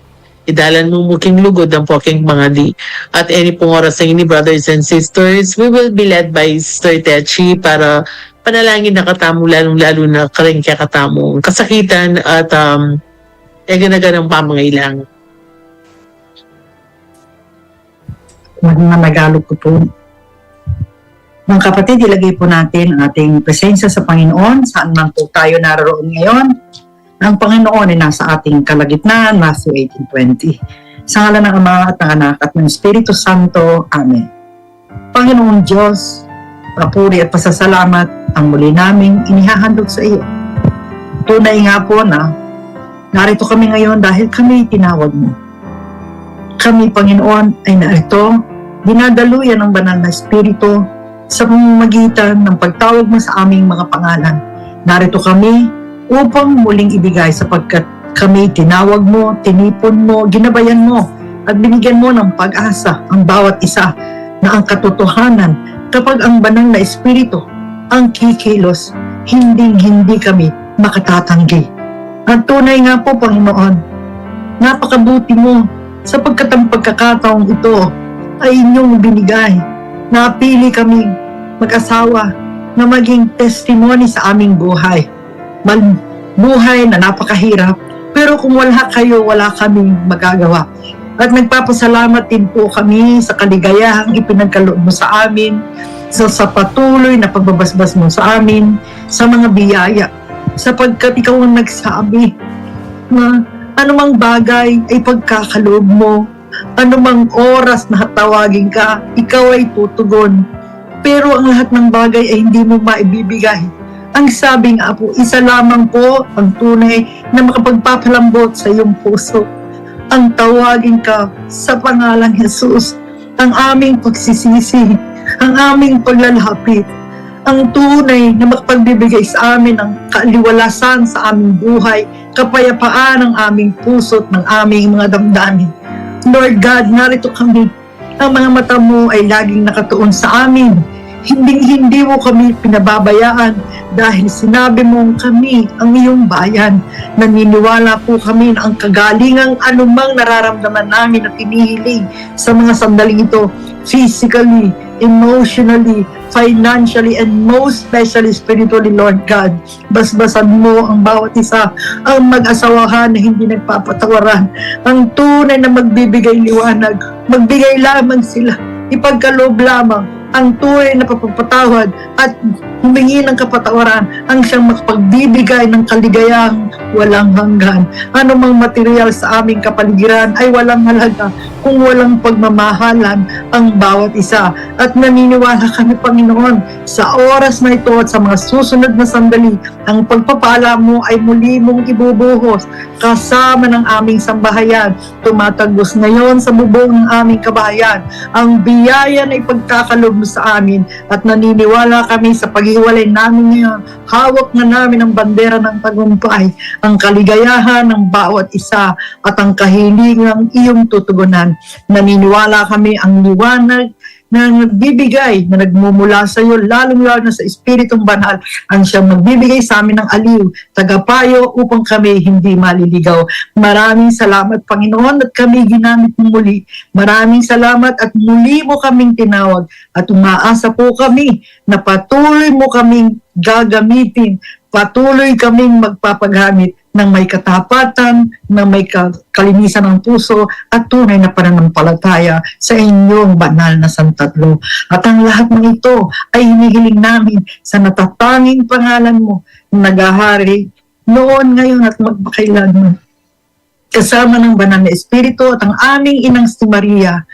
idalan mu mu king lugud ampo king mangadi. At e ning pung oras a ini, brothers and sisters, we will be led by Sister Techi para panalangin na katamu, lalung-lalu na kareng kekatamung kasakitan at, um, e gana-ganang pamangailangan. Mag-, managalog ku pu. Mga kapatid, ilagay po natin ang ating presensya sa Panginoon, saan man po tayo naroroon ngayon. Ang Panginoon ay nasa ating kalagitnaan, Matthew eighteen twenty. Sa ngalan ng Ama at ng Anak at ng Espiritu Santo. Amen. Panginoong Diyos, papuri at pasasalamat ang muli naming inihahandog sa iyo. Tunay nga po na narito kami ngayon dahil kami tinawag mo. Kami, Panginoon, ay narito, dinadaluyan ng Banal na Espiritu sa pamamagitan ng pagtawag mo sa aming mga pangalan. Narito kami upang muling ibigay sapagkat kami tinawag mo, tinipon mo, ginabayan mo, at binigyan mo ng pag-asa ang bawat isa na ang katotohanan kapag ang Banal na Espiritu ang kikilos, hinding-hindi kami makatatanggi. At tunay nga po, Panginoon, napakabuti mo sapagkat ang pagkakataong ito ay inyong binigay. Napili kami mag-asawa na maging testimony sa aming buhay. Mal-, buhay na napakahirap. Pero kung wala kayo, wala kaming magagawa. At nagpapasalamat din po kami sa kaligayahang ipinagkaloob mo sa amin, sa, sa patuloy na pagbabasbas mo sa amin, sa mga biyaya. Sapagkat ikaw ang nagsabi na anumang bagay ay pagkakaloob mo, anumang oras na tawagin ka, ikaw ay tutugon. Pero ang lahat ng bagay ay hindi mo maibibigay. Ang sabi nga po, isa lamang po ang tunay na makapagpapalambot sa iyong puso. Ang tawagin ka sa pangalang Jesus, ang aming pagsisisi, ang aming paglalapit, ang tunay na makapagbibigay sa amin ng kaliwalasan sa aming buhay, kapayapaan ng aming puso at ng aming mga damdamin. Lord God, narito kami. Ang mga mata mo ay laging nakatuon sa amin. Hinding-hindi mo kami pinababayaan dahil sinabi mong kami ang iyong bayan. Naniniwala po kami na ang kagalingang anumang nararamdaman namin at hinihiling sa mga sandaling ito, physically, emotionally, financially, and most especially spiritually, Lord God. Basbasan mo ang bawat isa, ang mag-asawahan na hindi nagpapatawaran, ang tunay na magbibigay liwanag. Magbigay lamang sila. Ipagkaloob lamang ang tunay na pagpapatawad at humingi ng kapatawaran ang siyang makapagbibigay ng kaligayang walang hanggan. Anumang material sa aming kapaligiran ay walang halaga kung walang pagmamahalan ang bawat isa. At naniniwala kami, Panginoon, sa oras na ito at sa mga susunod na sandali, ang pagpapala mo ay muli mong ibubuhos kasama ng aming sambahayan. Tumatagos ngayon sa bubong ng aming kabahayan ang biyaya na ipagkakaloob mo sa amin, at naniniwala kami sa paghiwalay namin ngayon, hawak na namin ang bandera ng tagumpay, ang kaligayahan ng bawat isa, at ang kahilingang iyong tutugunan. Naniniwala kami ang liwanag na nagbibigay, na nagmumula sa iyo, lalong-lalo na sa Espiritong Banal, ang siyang magbibigay sa amin ng aliw, tagapayo upang kami hindi maliligaw. Maraming salamat, Panginoon, at kami ginamit mo muli. Maraming salamat at muli mo kaming tinawag at umaasa po kami na patuloy mo kaming gagamitin, patuloy kaming magpapagamit ng may katapatan, ng may ka- kalinisan ng puso, at tunay na pananampalataya sa inyong banal na santatlo. At ang lahat ng ito ay hinihiling namin sa natatanging pangalan mo, na naghahari noon, ngayon, at magpakailanman, kasama ng Banal na Espiritu at ang aming Inang si Maria.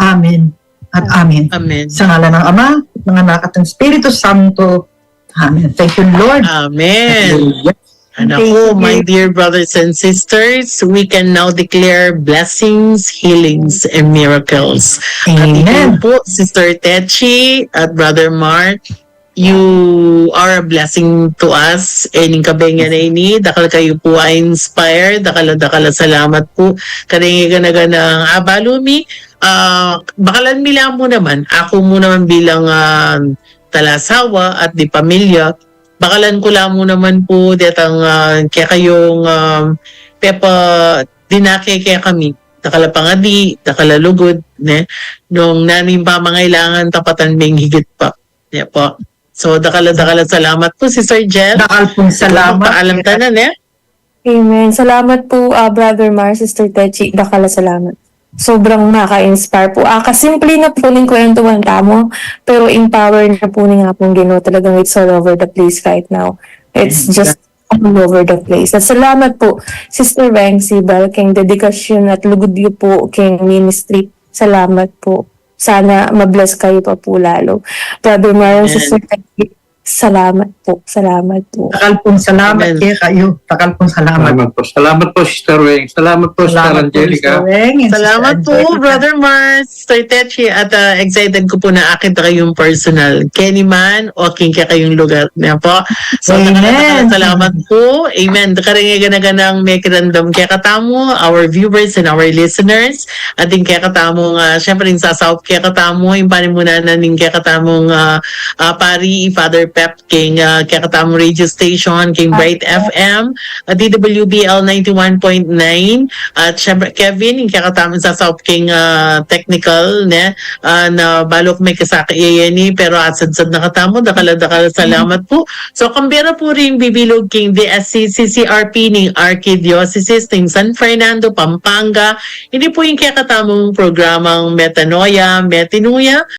Amen at amen. Amen. Sa ngalan ng Ama, ng Anak, at ng Espiritu Santo. Amen. Thank you, Lord. Amen. Hallelujah. And Thank ako, you, my dear. Dear brothers and sisters, we can now declare blessings, healings, and miracles. At ito Amen. Po, Sister Techi at Brother Mark, you are a blessing to us. E ning kabenyan a ini, dakal kayu pu a inspire, dakal, dakal a salamat pu. Kareng e gana-ganang abalu mi, ah, bakalan mi la mu naman, aku mu naman bilang, ah, talasawa at di pamilya, bakalan ku la mu naman pu detang, ah, kekayung, ah, pepa dinake kekami. Dakal a pangadi, dakal a lugud, ne? Nung nanung pamangailangan, tapatan ming higit pa. Yan po. So, dakal a, dakal a salamat po, Sister Jel. Dakal pong salamat. Paalam ta na, ne? Amen. Salamat po, ah, Brother Mar, Sister Techi. Dakal a salamat. Sobrang maka-inspire po. Ah, kasimple na po ning kwentuhan tamu, pero ing power na po ning Apung Ginu, talagang it's all over the place right now. It's just all over the place. At salamat po, Sister Weng Sibal, keng dedikasyon at lugud yu po keng ministry. Salamat po. Sana ma-bless kayu pa po lalo. Brother Mar, Amen. Sister Peggy, salamat po. Salamat po. Dakal pong salamat Amen. Kekayu. Dakal pong salamat. Salamat po. Salamat po, Sister Weng. Salamat po, Sister Salamat po, Angelica. Sister Weng and Sister Salamat po, Angelica. Brother Mar, Sister Techi, at, ah, excited ku po na akit kayung personal. Keni man, o king kekayung lugar. Yan po. So, Amen. Dakal, dakal a salamat po. Amen. Kareng e gana-ganang mekiramdam kekatamu, our viewers and our listeners. At ing kekatamung, ah, syempre, ing sasaup kekatamu, ing panimunan na ning kekatamung, ah, ah, pari, i Father Pep, king, ah, kekatamung radio station, king Bright F M, at D W B L ninety-one point nine, at syempre, Kevin, ing kekatamung sasaup king, ah, technical, ne, ah, na balu ku mekasakit ya ini, pero asadsad na katamu, dakal a, dakal a salamat po. So, kambe ra po ring bibilug king D S C C C R P ning Archdiocese ning San Fernando, Pampanga, ini po ing kekatamung programang Metanoia, Metinuya,